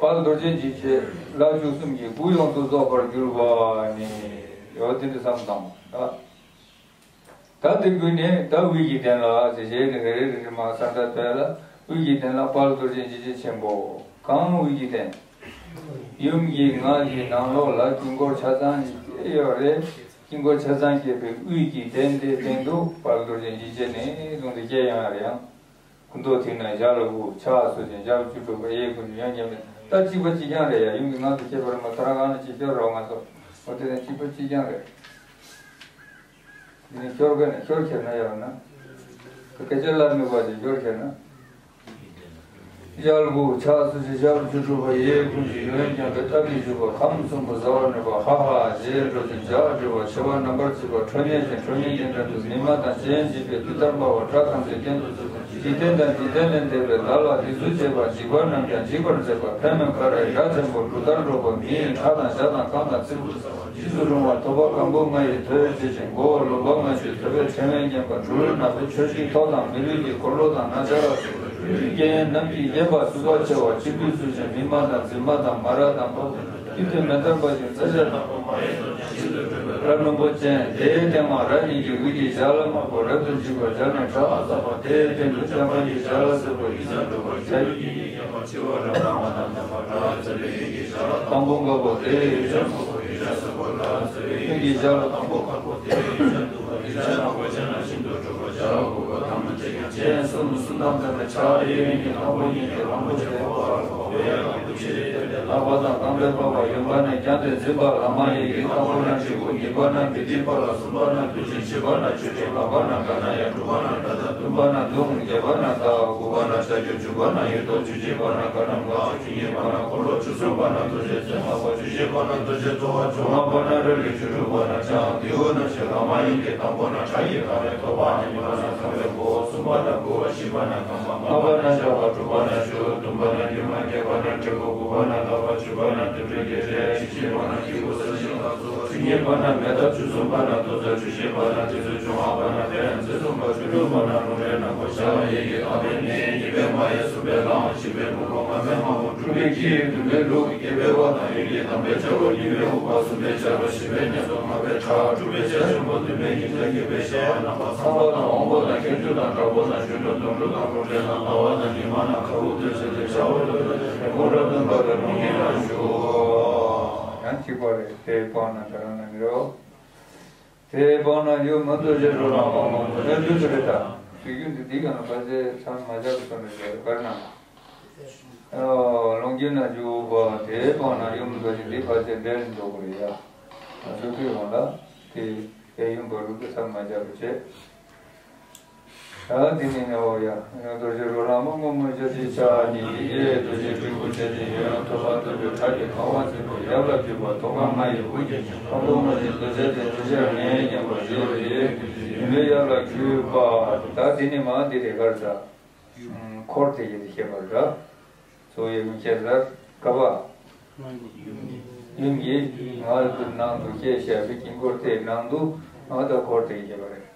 དཔལ་རྡོ་རྗེ་འཇིགས་བྱེད་ལྷ་བཅུ་གསུམ་གྱི་སྐུ་ཡོངས་སུ་རྫོགས་པར་གྱུར་པ་ནི། ཡོད་དེ་འདྲ་བསམ་བཏང་། ད་དེ་ཀུན་ནས་ད་དབུས་ཀྱི་གདན་ལ་ཟེར་བྱས་ནས་རེ་རེ་རེ་རེ་མར་ས་མཐའ་བལྟས་ལ། དབུས་ཀྱི་གདན་ལ་དཔལ་རྡོ་རྗེ་འཇིགས་བྱེད་ཆེན་པོ། གང་དབུས་ཀྱི་གདན། ཡུམ་གྱི་མངལ་གྱི་ནང་ལོགས་ལ་དཀྱིལ་འཁོར་ཆ་ཚང་ཞིག་སྐྱེས་ཡོད་རེད། དཀྱིལ་འཁོར་ཆ་ཚང་སྐྱེས་པའི་དབུས་ཀྱི་གདན་དེའི་སྟེང་དུ་དཔལ་རྡོ་རྗེ་འཇིགས་བྱེད་ནས་ལྷུང་སྟེ་སྐྱེས་ཡོང་ཡ་རེད་ཡང་། སྐུ་མདོག་མཐིང་ནག་ཞལ་ལ་དགུ། ཕྱག་སོར་ཅན་ཞབས་བཅུ་དྲུག་པ། གཡས་བསྐུམ་གཡོན་བརྐྱང་པའི། ད་གཅིག་པ་གཅིག་རྐྱང་རེད་ཡ། ཡུམ་གྱི་མངལ་དུ་སྐྱེས་པ་རེད་མ། ད་རང་གང་ནས་ཅིག་ཤོར་རོགས་ང་ཚོ། འོ་དེ་ནས་གཅིག་པ་གཅིག་རྐྱང་རེད། འདི་ནས་ཤོར་ག་ནས་ཤོར་ཁྱེར་ན་ཡག་ན། སྐད་ཆ་ལབ་མི་དགོས་ཅིག་ཤོར་ཁྱེར་ན། ཞལ་ལ་དགུ། ཕྱག་སོར་ཅན་ཞབས་བཅུ་དྲུག་པ། གཡས་བསྐུམ་གཡོན་བརྐྱང་པའི་ལྟ་བུའི་བཞུགས་པ། ཁམས་གསུམ་པོ་ཟ་བར་ནུས་པ། ཧ་ཧ་ཞེས་འགྲོ་ཅིང་ལྗགས་འགྲོལ་བ། མཆེ་བ་རྣམ་པར་བརྗིད་པ། ཁྲོ་གཉེར་ཅན་ཁྲོ་གཉེར་ཅན་བྲན་དུ་མི་མ་དང་སྤྱན་གཅིག་པའི་དུས་ལྟར་འབར་བ། སྐྲ་ཁམ་ཚིགས་གྱེན་དུ་ཚུད་པ། འཇིག་རྟེན་དང་འཇིག་རྟེན་ལས་འདས་པའི་ལ་ལ་དེ་ཚུལ་བྱེད་པ། འཇིགས་པ་རྣམས་ཀྱང་འཇིག་པར་མཛད་པ། ཕན་མེད་ཁ་རས་སྒྲ་ཆེན་པོ་གྲུ་ལྟར་སྒྲོག་པ། མི་ཡི་ཁྲག་དང་ཞག་དང་རྐང་དང་ཚིལ་བུ། རྗེས་སུ་རུང་བ་ཐོད་པ་སྐམ་པོ་ལྔ་ཡིས་ཐོད་བྱེད་ཅིང་། མགོ་བོ་ལུས་པ་ལྔ་བཅུས་ཐོད་པའི་ཕྲེང་བས་བརྒྱན་པ། སྦྲུལ་ནག་པོའི་ཁྱོད་ཀྱི་ཐོག་དང་མི་ལུས་ཀྱི་འཁོར་ལོ་དང་ན་བྱ་ར་སོགས་རྒྱན་རྣམས་ཀྱིས་བརྒྱན་པ་གསུས་པ་ཆེ་བ་གཅིག་པུས་གསོལ་ཞིང་མི་མ་དང་རྫི་མ་དང་མ་ར་དང་འབབ་ཀྱི་དུས་མེ་ལྟར་འབར་ཞིང་རྩྭ་ཤ་དང་པོ། རབ་རྣོན་པོ་ཅན། དེའི་སྟེང་མར་རབ་སྙིང་རྗེ་དབུས་ཀྱི་ཞལ་ལ་དམར་པོ་རབ་ཏུ་འཇིགས་པ་སྦྱར་ནས་ཁྲག་འཛག་པ། དེའི་སྟེང་དུ་བྱམས་པ་ཡི་ཞལ་ལ་སེར་པོ་ཡི་ཞལ་འགྲུབ་པ་ཞལ་ཡུལ་གྱི་ཡིད་ཀྱི་ཡང་བ་ཆེ་བ་རབ་དང་མ་དང་ལྡན་པ་རབ་ཚེ་བའི་ཡིད་ཀྱི་ཞལ་ལ་དང་པོ་དཀར་པོ། དེའི་ཡུལ་ཞལ་སྔོན་པོ་ཡུལ་ཞལ་སེར་པོ་ལ་ཚེ་བའི་ཡིད་ཀྱི་ཞལ་ལ་དང་པོ་དཀར་པོ། དེའི་ཡུལ་ཞལ་དཀར་པོ་ཡུལ་ཞལ་ནག་པོ་ཅན་ལ་ཤིན་ཏུ་སྤྲུལ་པ་ཞལ་ལ་དགུ་པོ་ཐ་མ་ཅན་ཡང་སྤྱན་གསུམ་གསུམ་དང་ལྡན་པའི་ཕྱག་གཡས་གཡོན་གཉིས་དང་པོ་གཉིས་ཀྱི་གླང་པོ་ཆེ་འཁོར་བ་ལ་འཁོར་བའི་ཡང་དག་ཏུ་ཕྱི་རོལ་སྟོན་པའི་ལག་པ་དང་རྐང་པའི་པགས་པ། གཡོན་པ་ནས་བརྐྱངས་ཏེ་འཛིན་པ་བླ་མ་ཡི་ཡིག་དང་པོ་ན་དྲིལ་བུ། གཉིས་པ་ན་བི་དྷི་པཱ་ལ། གསུམ་པ་ན་བདུད་རྩི། བཞི་པ་ན་ཆོས་དྲི། ལྔ་པ་ན་ག་ན་ཡ། དྲུག་པ་ན་ཏདྱ། བདུན་པ་ན་དུང་། བརྒྱད་པ་ན་དཱ། དགུ་པ་ན་ཤ་ཁྱུ། བཅུ་པ་ན་ཡོ་ཏོ། བཅུ་གཅིག་པ་ན་ཀ་ན་མ། བཅུ་གཉིས་པ་ན་འཁོར་ལོ། བཅུ་གསུམ་པ་ན་རྡོ་རྗེ་རྩེ་ལྔ་པ། བཅུ་བཞི་པ་ན་རྡོ་རྗེ་ཚོགས་པ། བཅོ་ལྔ་པ་ན་རལ་གྲི། བཅུ་དྲུག་པ་ན་ལྕགས་མདེའུ་ན་ཞེས། བླ་མ་ཡི་ཡིག་དང་པོ་ན་ཁྲག་གི་ཁ་བས་ཐོད་པ། གཉིས་པ་ན་ཁ་བའི་མགོ། གསུམ་པ་ན་ལྦུ་བ། བཞི་པ་ན་རྐང་པ། ལྔ་པ་ན་ཞབས་པ། དྲུག་པ་ན་གཞུ། བདུན་པ་ན་རྒྱུ་མ། བརྒྱད་པ་ན་དྲིལ་བུ། དགུ་པ་ན་ལག་པ། བཅུ་པ་ན་དུད་འགྲོའི་སྐེ་རགས། བཅུ་གཅིག་པ་ན་སྐྱེས་བུ་ས་ཞིང་ལ་སོགས་པ། བཅུ་གཉིས་པ་ན་མེ་ཐབ། བཅུ་གསུམ་པ་ན་ཏོག་ཙེ། བཅུ་བཞི་པ་ན་ཏི་སེ། བཅོ་ལྔ་པ་ན་བེམ་རྫས་གསུམ་པ། བཅུ་དྲུག་པ་ན་རླུང་རྟའི་ནག་པོ། ཞབས་གཡས་ཀྱི་ལྷག་པའི་ནི། གཉིས་པའི་མ་ཡི། གསུམ་པའི་ལྷག་མ། བཞི་པའི་ལྷུང་པོ། ལྔ་པའི་སྔགས་མོ། དྲུག་པའི་ཁྱི། བདུན་པའི་ལུག། བརྒྱད་པའི་དབལ་དང་གཡོན་གྱི། དམ་པའི་ཆ་རོགས། བརྙིལ་བའི་དབུགས་པ། གསུམ་པའི་ཆ་རོགས། བཞི་པའི་ཉེས་ཚོགས། ལྔ་པའི་ཁྲག། དྲུག་པའི་ཆ་ཆེན་པོ། བདུན་པའི་ཉིན་མཚན། བརྒྱད་པའི་ཤ་ཡ་རྣམ་པ། ཚངས་པ་དང་འོམ་བུ་དང་། ཁྱད་ཆོས་དང་དྲག་པོ་དང་། གཞོན་ནུ་དུང་སྒྲོ་དང་། རླུང་རྟའི་ནང་ལྟ་བ་དང་། ཉི་མ་ན་ཁ་དབུགས་ཐོན་བྱེད་དེ། ཤ་བ་ལུ་ལ་རེ་མོ་རབ་ཏུ་འབར་བའི་རླུང་ཉིད་ལ་ཞུགས། ཡང་གཅིག་པ་རེད། དེའི་པང་ན་དེ་རང་ན་མི་རོ། དེའི་པང་ན་ཡུམ་མི་རྡོ་རྗེ་རོ་ལངས་པ་སྔོན་པོ་ནས་དུས་སུ་རེད་ད། དུས་རྒྱུན་དུ་འདི་ག་ན་ཕལ་ཆེར་མཚམས་མ་སྦྱར་བ་སོང་ནས་བྱས་པར་ན། ལོངས་སྐྱེས་ན་བཅུ་པ། དེའི་པང་ན་ཡུམ་རྡོ་རྗེ། འདི་ཕལ་ཆེར་འདྲེན་འགྲོ་གི་རེད་ཡ། སོ་སོའི་དབང་ལ་དེ་དེ་ཡུམ་བར་དུ་མཚམས་མ་སྦྱར་བ་བྱས། ཡང་དེ་ནས་ནའོ་ཡ། རྡོ་རྗེ་རོ་ལངས་པ་སྔོན་མོ་ཞབས་ཀྱི་ཕྱག་གཉིས་ཀྱིས། རྡོ་རྗེ་སྤྲུལ་སྐུ་ཆེན་པོ་ཡོན་ཐོད་པ་དོད་པོས་ཁྲག་གི་ཁ་བ་འཛིན་པ་ཡབ་ལ་ཕུལ་བ། ཐོད་པ་ང་ཡི་དབུ་རྒྱན་བརྒྱན། ཁ་དོག་ལྔ་བཞི་རྡོ་རྗེ་ལྡན། དྲི་ཞིམ་ངད་ལྡན་པ་ཞུ་བའི་ཡུམ་ཡུམ་ལ་ཡབ་ལ་གུས་པ། ད་དེ་ནས་མ་འདི་རེ་གར་ཟ། འཁོར་དེ་ཡི་ཞེས་པར་འདྲ། གཙོ་བོ་ཡུམ་ཁྱེད་ལ་ག་བ། ཡུམ་གྱི་ང་ལ་ནང་དུ་ཁྱེད་ཞབས་པའི་དཀྱིལ་འཁོར་དེའི་ནང་དུ་ང་དང་འཁོར་དེ་ཡི་ཞེས་པ་རེད།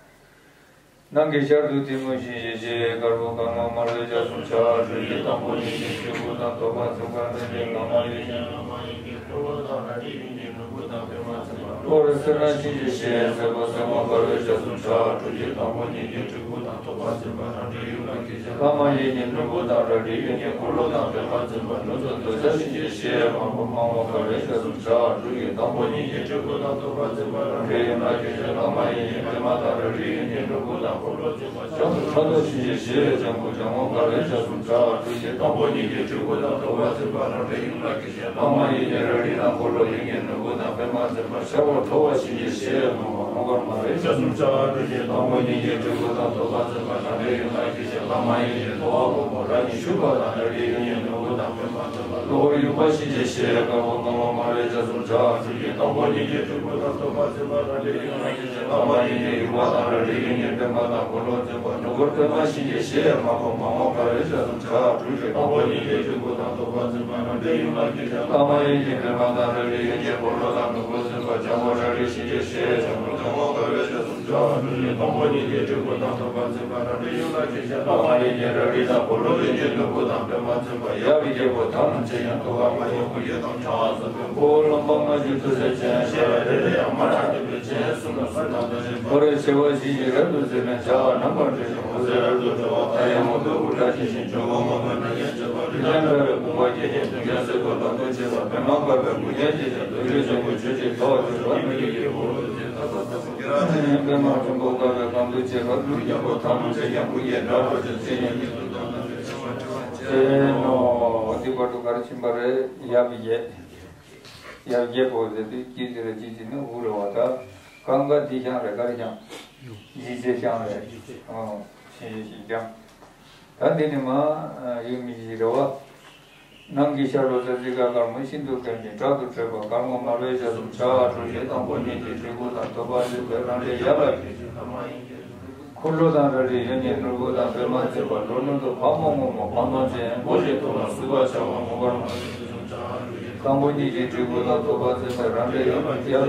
ནང་གི་ཤར་དུ་གཏི་མུག་གཤིན་རྗེའི་གཤེད། དཀར་པོ་དཀར་མོ་དམར་པོའི་ལྕགས་སྲུང་ཆ། སྤྲུལ་གཞི་དང་པོ་ཉིད་ཀྱི་སྤྲུལ་སྐུ་དང་ཐོད་པ་ཚུགས་ཀ་འདྲ་འདྲའི་ལྷག་མ་ཡོད་ཅིང་། ལྷག་མ་ཡིན་གྱི་འཁོར་ལོ་དང་རལ་གྲི་ཡོད་ཅིང་། སྤྲུལ་སྐུ་དང་པདྨ་འཛིན་པ། ལྷོར་སེར་སྣ་གཤིན་རྗེའི་གཤེད། སེར་པོ་སེར་མོ་དཀར་པོའི་ལྕགས་སྲུང་ཆ། སྤྲུལ་གཞི་དང་པོ་ཉིད་ཀྱི་སྤྲུལ་སྐུ་དང་ཐོད་པ་འཛིན་པ། རལ་གྲི་ཡོད་ལ་གཤིན་རྗེ། ལྷག་མ་ཡིན་གྱི་སྤྲུལ་སྐུ་དང་རལ་གྲི་ཡོད་ཅིང་། འཁོར་ལོ་དང་པདྨ་འཛིན་པ། ལྷོ་དུ་འདོད་ཆགས་གཤིན་རྗེའི་གཤེད། དམར་པོ་དམར་མོ་དཀར་པོའི་ལྕགས་སྲུང་ཆ། སྤྲུལ་གཞི་དང་པོ་ཉིད་ཀྱི་སྤྲུལ་སྐུ་དང་ཐོད་པ་འཛིན་པ། རལ་གྲི་ཡོད་ལ་གཤིན་རྗེ། ལྷག་མ་ཡིན་གྱི་པདྨ་དང་རལ་གྲི་ཡོད་ཅིང་། སྤྲུལ་སྐུ་དང་འཁོར་ལོ་འཛིན་པ། ལྗང་དུ་ཕྲག་དོག་གཤིན་རྗེའི་གཤེད། ལྗང་གུ་ལྗང་མོ་དཀར་པོའི་ལྕགས་སྲུང་ཆ། སྤྲུལ་གཞི་དང་པོ་ཉིད་ཀྱི་སྤྲུལ་སྐུ་དང་ཐོད་པ་འཛིན་པ། རལ་གྲི་ཡོད་ལ་གཤིན་རྗེ། ལྷག་མ་ཡིན་གྱི་རལ་གྲི་དང་འཁོར་ལོ། ཡིན་གྱི་སྣུམ་བུ་དང་པདྨ་འཛིན་པ། ཤར་ཕྱོགས་ལྷོ་པ་གཤིན་རྗེའི་གཤེད། སྔོན་པོ་དཀར་མོ་དམར་པོའི་ལྕགས་སྲུང་ཆ། སྤྲུལ་གཞི་དང་པོ་ཉིད་ཀྱི་སྤྲུལ་སྐུ་དང་ཐོད་པ་འཛིན་པ། རལ་གྲི་ཡོད་ལ་གཤིན་རྗེ། ལྷག་མ་ཡིན་གྱི་ལྟོ་བ་སྔོན་པོ། རལ་གཉིས་ཞུགས་པ་དང་། རལ་གྲི་ཡོད་ཅིང་སྣུམ་བུ་དང་པདྨ་འཛིན་པ། གློ་བུར་ཡུ་བ་གཤིན་རྗེའི་གཤེད། དཀར་པོ་དཀར་མོ་དམར་པོའི་ལྕགས་སྲུང་ཆ། སྤྲུལ་གཞི་དང་པོ་ཉིད་ཀྱི་སྤྲུལ་སྐུ་དང་ཐོད་པ་འཛིན་པ། རལ་གྲི་ཡོད་ལ་གཤིན་རྗེ། ལྷག་མ་ཡིན་གྱི་ཡུ་བ་དང་། རལ་གྲི་ཡོད་ཅིང་པདྨ་དང་འཁོར་ལོ་འཛིན་པ། སྣུམ་འཁོར་པདྨ་གཤིན་རྗེའི་གཤེད། དམར་པོ་དམར་མོ་དཀར་པོའི་ལྕགས་སྲུང་ཆ། སྤྲུལ་གཞི་དང་པོ་ཉིད་ཀྱི་སྤྲུལ་སྐུ་དང་ཐོད་པ་འཛིན་པ། རལ་གྲི་ཡོད་ལ་གཤིན་རྗེ། ལྷག་མ་ཡིན་གྱི་པདྨ་དང་། རལ་གྲི་ཡོད་ཅིང་འཁོར་ལོ་དང་། སྣུམ་འཁོར་འཛིན་པ་ལྗང་མོ་རལ་གྲི་གཤིན་རྗེའི་གཤེད། ལྗང་གུ་ལྗང་མོ་དཀར་པོའི་ལྕགས་སྲུང་ཆ། སྤྲུལ་གཞི་དང་པོ་ཉིད་ཀྱི་སྤྲུལ་སྐུ་དང་ཐོད་པ་འཛིན་པ། རལ་གྲི་ཡོད་ལ་གཤིན་རྗེ། ལྷག་མ་ཡིན་གྱི་རལ་གྲི་དང་། འཁོར་ལོ་ཡོད་ཅིང་སྣུམ་བུ་དང་པདྨ་འཛིན་པ། ཡབ་ཀྱི་རྒྱལ་པོ་ཐམས་ཅད་ཀྱང་། ཐོད་པ་ང་ཡི་དབུ་རྒྱན་དང་། ཕྱག་འཚལ་བའི་མགོ་བོ་ལོ་མ་ལྔ་བཅུ་ཐུར་སེལ་ཅན། ཞལ་རེ་རེ་ཡང་མ་ཆགས་བདུད་བྷེ་ཅན། གསུམ་ལ་གསུམ་དང་ལྡན་པ། ཕ་རོལ་བྱེ་བ་བཞི་བཞིན་རབ་ཏུ་འཛིན་པའི་ཕྱག་རྣམ་པར་འདྲེན་ཅིང་། འོད་ཟེར་རབ་ཏུ་འཕྲོ་བ། མཐའ་ཡས་སྔོན་པོའི་དབུ་སྐྲ་འཁྱིལ་ཞིང་། འཇོལ་བ་སྔོན་པོའི་སྣ་བརྒྱན་བྱེད་པ། རིགས་ལྡན་དཔལ་བའི་དཔུང་པ་བརྒྱན་ཅིང་། གདུང་བརྒྱད་སེར་པོའི་ལྷམ་གདུགས་བྱེད་པ། པདྨ་དཀར་པོའི་གུར་རྒྱན་བཅས་ཀྱང་། རྡོ་རྗེ་འཆང་གི་ཆོས་ཀྱི་ཐོག་ཏུ། ཉི་མ་ཉིད་ཀྱི་འོད་ཟེར་ལྟ་བུ་ལྟ་བུ། པདྨ་འབྱུང་པོ་དཀར་པོའི་ཁམས་སུ་སྐྱེས་པ། ཀླུ་རྒྱལ་པོ་ཐམས་ཅད་ཀྱང་དབུ་རྒྱན་སྒྲ་སྒྲོགས་ཤིང་ཚེ་ཉིད་ཀྱི་གཟུགས་དང་ལྡན་པའི་ཕྱག་རྒྱ་ཆེན་པོ་ཅན་ནོ། འདི་བར་དུ་ག་རེ་ཕྱིན་པ་རེད། ཡབ་བརྒྱད། ཡབ་བརྒྱད་པོ་ཟེར་དུས་སྐྱིད་ཟེར་ར་སྐྱིད་ཟེར་ནི་འུ་རེད་བ། ད་གང་ག་འདི་ཤང་རེད། ག་རེ་ཤང་། འཇིགས་བྱེད་ཤང་རེད། ཨོ། གཤིན་རྗེ་གཤེད་ཀྱང་། ད་འདི་ནི་མ་ཡུམ་གྱི་རེད་བ། ནང་གི་ཤར་ལྷོ་ས་གཟིག་ཁ་དཀར་མོ་ཤིན་ཏུ་དཀར་ཞིང་དྲག་ཏུ་ཁྲོས་པ། དཀར་མོ་དམར་པོའི་ལྕགས་སྲུང་ཆ། སྤྲུལ་གཞི་དང་པོ་ཉིད་ཀྱི་སྤྲུལ་སྐུ་དང་ཐོད་པ་འཛིན་པའི་རལ་གྲི་ཡབ་ལ་ཕུལ་ཞིང་། འཁོར་ལོ་དང་རལ་གྲི་ཡོད་ཅིང་སྣུམ་བུ་དང་པདྨ་འཛིན་པ། ལྷོ་ནུབ་ཏུ་ཕག་མོ་སྔོན་མོ་ཕག་མོ་ཅན། སྒོ་བཞི་ཐོག་ལ་སུ་བ་ཤ་བ་མོ་དཀར་མོ། དང་པོ་ཉིད་ཀྱི་སྤྲུལ་སྐུ་དང་ཐོད་པ་འཛིན་པའི་རལ་གྲི་ཡབ་ལ་ཕུལ་ཞིང་།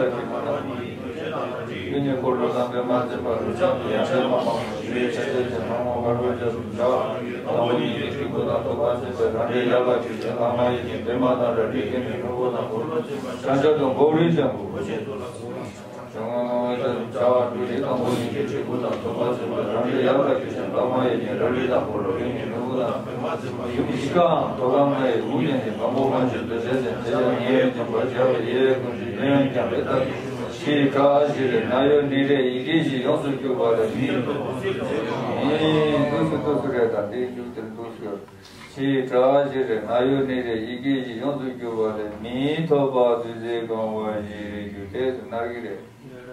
ཡིད་ཀྱི་འཁོར་ལོ་དང་པདྨ་འཛིན་པ་རུ་ཅག་ཏུ་ཡང་ཕྱིར་མ་སྤངས་པ་ཞི་བའི་ཕྱག་རྒྱ་ཆེན་མོ་དཀར་པོའི་རྒྱ་མཚོ་བྱ་བ་དང་པོ་ཉིད་ཀྱི་སྤྲུལ་སྐུ་དང་ཐོགས་པ་མཚན་དཔེ་རང་འདྲའི་ཡབ་ལ་ཞུགས་ཏེ་ལྷག་མ་ཡིད་ཀྱི་པདྨ་དང་འདྲ་འདྲའི་སྐྱེ་གནས་ནོར་བུ་དང་འཁོར་ལོ་ཅན་མ་བྱང་ཆུབ་ཏུ་འགོད་རིགས་ཀྱང་བུ། བྱ་བ་སྤྲུལ་ཏེ་དང་པོ་ཉིད་ཀྱི་སྤྲུལ་སྐུ་དང་ཐོགས་པ་མཚན་དཔེ་རང་འདྲའི་ཡབ་ལ་ཞུགས་ཤིང་ལྷག་མ་ཡིད་ཀྱི་རབ་རིབ་དང་འཁོར་ལོ་ཡིད་ཀྱི་ནོར་བུ་དང་པདྨ་འཛིན་པ་ཡུམ་གཞིས་ཀའང་དོ་གམ་ལྔའི་དབུ་བརྙེས་ཏེ་སྒམ་པོ་མངོན་སྤྱོད་རྡོ་རྗེ་ཅན་དེ་ཡང་ཉེ་བའི་སྟོན་པ་རྒྱལ་བའི་ཡེ་ཀུན་གྱི་ཡོན་ཀྱང་རེ་ལྟ་བུ། ཕྱིའི་བྲག་བཞི་རེ་ན་ཡོད་ནི་རེ་ཡི་གེ་བཞི་ཡོངས་སུ་གྱུར་པ་ལས་མིའི་ཐོབ་པ་ཚུལ་བྱེད་ཀྱང་མིན། འདུག་སུ་འདུག་སུ་རེ་དང་དེའི་མཇུག་དེར་འདུག་སུ་ཡོད། ཕྱིའི་བྲག་བཞི་རེ་ན་ཡོད་ནི་རེ་ཡི་གེ་བཞི་ཡོངས་སུ་གྱུར་པ་ལས་མིའི་ཐོབ་པ་བདུད་རྩིས་གང་བ་བཞི་རེ་གྱུར་ཏེ་སུ་ནར་གི་རེ།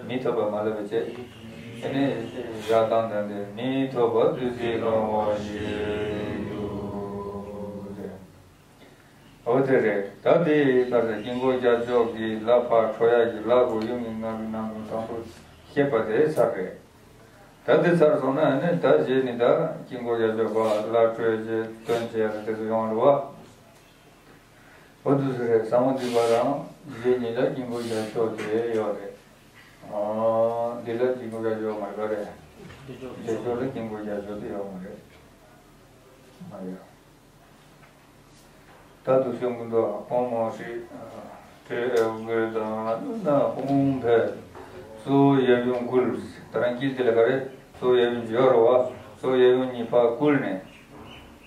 མིའི་ཐོབ་པ་མ་ལབ་པའི་ཆེད། དེ་ནས་བཞག་སྟངས་དང་ལྡན་མིའི་ཐོབ་པ་བདུད་རྩིས་གང་བ་བཞི་རེ་གྱུར་ཏེ། འོ་དེ་རེད། ད་དེ་ལྟར་དཀྱིལ་འཁོར་རྒྱལ་མཆོག་གི་ལྷ་ཕར་འཕྲོ་ཡ་གི་ལྷ་གོ་ཡུམ་གྱི་ངག་གི་ནང་དུ་དང་པོ་བཤད་པ་དེ་ཚར་རེད། ད་དེ་ཚར་སོང་ན་ནི་ད་རྗེས་ནི་ད་དཀྱིལ་འཁོར་རྒྱལ་མཆོག་པ་ལྷ་འཕྲོ་བྱེད་སྟོན་བྱེད་ལ་དེ་ཚོ་ཡོང་རེད་བ། འོ་དུ་སུ་རེད། ཟབ་མོ་འདུས་པ་རང་རྗེས་ནི་ལ་དཀྱིལ་འཁོར་རྒྱལ་མཆོག་དེ་ཡོད་རེད། འདི་ལ་དཀྱིལ་འཁོར་རྒྱལ་མཆོག་མ་ཡོད་རེད། བདེ་མཆོག་ལ་དཀྱིལ་འཁོར་རྒྱལ་མཆོག་དེ་ཡོད་མ་རེད། མ་ཡོད། ད་དུ་གསུང་གི་འདུག་ཨོཾ་ཨོ་ཧྲི། དྲི་ཨེ་གུ་དང་ན་ཧོང་ཕེ། གཙོ་བོ་ཡབ་ཡུམ་བསྐུལ། ད་རང་དཀྱིལ་དེ་ལ་ག་རེ། གཙོ་བོ་ཡབ་ཡུམ་ཡོད་རེད་བ། གཙོ་བོ་ཡབ་ཡུམ་གཉིས་ཕར་བསྐུལ་ནས།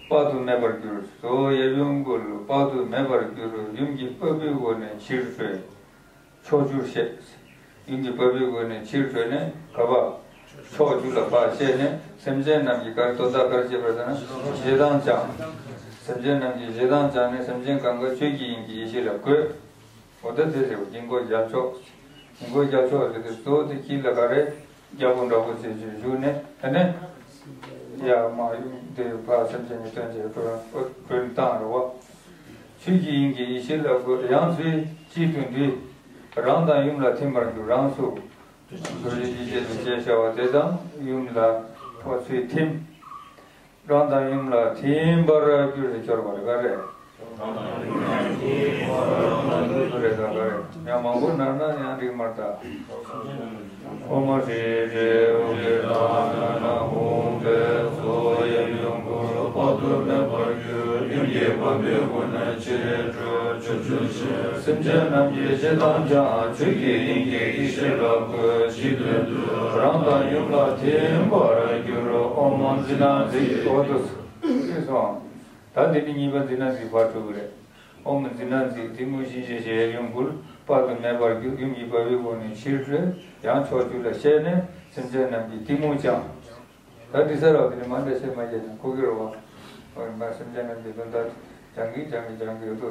དཔག་ཏུ་མེད་པར་གྱུར། གཙོ་བོ་ཡབ་ཡུམ་བསྐུལ། དཔག་ཏུ་མེད་པར་གྱུར། ཡུམ་གྱི་བ་སྤུའི་སྒོ་ནས་ཕྱིར་འཕྲོས། ཕྱོགས་བཅུར་བཤད། ཡུམ་གྱི་བ་སྤུའི་སྒོ་ནས་ཕྱིར་འཕྲོས་ནས་ག་བ། ཕྱོགས་བཅུ་ལ་ཕར་བཤད་ནས་སེམས་ཅན་རྣམས་ཀྱི་གར་དོན་དག་གར་བྱེད་པར་ཟེར་ན་ཞེ་སྡང་བྱང་། སེམས་ཅན་རྣམས་ཀྱི་ཞེ་སྡང་བྱང་ནས་སེམས་ཅན་གང་ག་ཆོས་ཀྱི་དབྱིངས་ཀྱི་ཡེ་ཤེས་ལ་བཀོད། འོ་ད་དེ་ཟེར་བ་དཀྱིལ་འཁོར་རྒྱལ་མཆོག་དཀྱིལ་འཁོར་རྒྱལ་མཆོག་ཟེར་དུས་གཙོ་བོ་དེ་དཀྱིལ་ལ་ག་རེ། རྒྱལ་པོ་འདྲ་པོ་ཟེར་ཞིག་བཞུགས་ནས་དེ་ནས། ཡར་མར་ཡུམ་དེ་ཕར་སེམས་ཅན་གྱི་དོན་བྱེད་དགོས་དགོས་བཏང་རེད་བ། ཆོས་ཀྱི་དབྱིངས་ཀྱི་ཡེ་ཤེས་ལ་བཀོད། ཡང་ཚུལ་གཅིག་ཏུ་འདུས། རང་དང་ཡུམ་ལ་ཐིམ་པར་འགྱུར། རང་སུ། རྡོ་རྗེ་འཇིགས་བྱེད་དུ་ཞེས་བྱ་བ་དེ་དང་ཡུམ་ལ་ཕར་ཚུར་ཐིམ། རང་དང་ཡུམ་ལ་ཐིམ་པར་གྱུར་ཏེ་སྦྱོར་བ་རེད་ག་རེ། རེད་ག་རེ། ཡང་མང་པོ་ནར་ན་ཡང་འགྲིག་མ་རེད་ད། ཨོཾ་ཧྲཱིཿ་ཧྲཱིཿ་ཨོཾ་གི་ཏ་ན་ཧཱུྃ་ཕཊ། གཙོ་བོ་ཡབ་ཡུམ་བསྐུལ། དཔག་ཏུ་མེད་པར་གྱུར། ཡུམ་གྱི་བ་སྤུའི་སྒོ་ནས་ཕྱིར་འཕྲོས་ཕྱོགས་བཅུར་བཤད། སེམས་ཅན་རྣམས་ཀྱི་ཞེ་སྡང་བྱང་། ཆོས་ཀྱི་དབྱིངས་ཀྱི་ཡེ་ཤེས་ལ་བཀོད། གཅིག་ཏུ་འདུས། རང་དང་ཡུམ་ལ་ཐིམ་པར་འགྱུར། ཨོཾ་ཛི་ན་ཛི། འོ་དུ་སོང་། ད་འདི་ནི་གཉིས་པ་ཛི་ན་ཛི་ཕར་འཕྲོས་པ་རེད། ཨོཾ་ཛི་ན་ཛི་གཏི་མུག་གཞན་གཞན་གཞན་ཡབ་ཡུམ་བསྐུལ། དཔག་ཏུ་མེད་པར་གྱུར། ཡུམ་གྱི་བ་སྤུའི་སྒོ་ནས་ཕྱིར་འཕྲོས། ཡང་ཕྱོགས་བཅུ་ལ་བཤད་ནས་སེམས་ཅན་རྣམས་ཀྱི་གཏི་མུག་བྱང་། ད་འདི་ས་ར་དེ་ནི་མ་འདྲ་བཤད་མ་བཤད་ན་ཁོ་གི་རེད་བ། ཨོ་མ་སེམས་ཅན་རྣམས་ཀྱི་དོན་དག་སྦྱང་གི་སྦྱང་གི་སྦྱང་གི་ཡོད་དོ།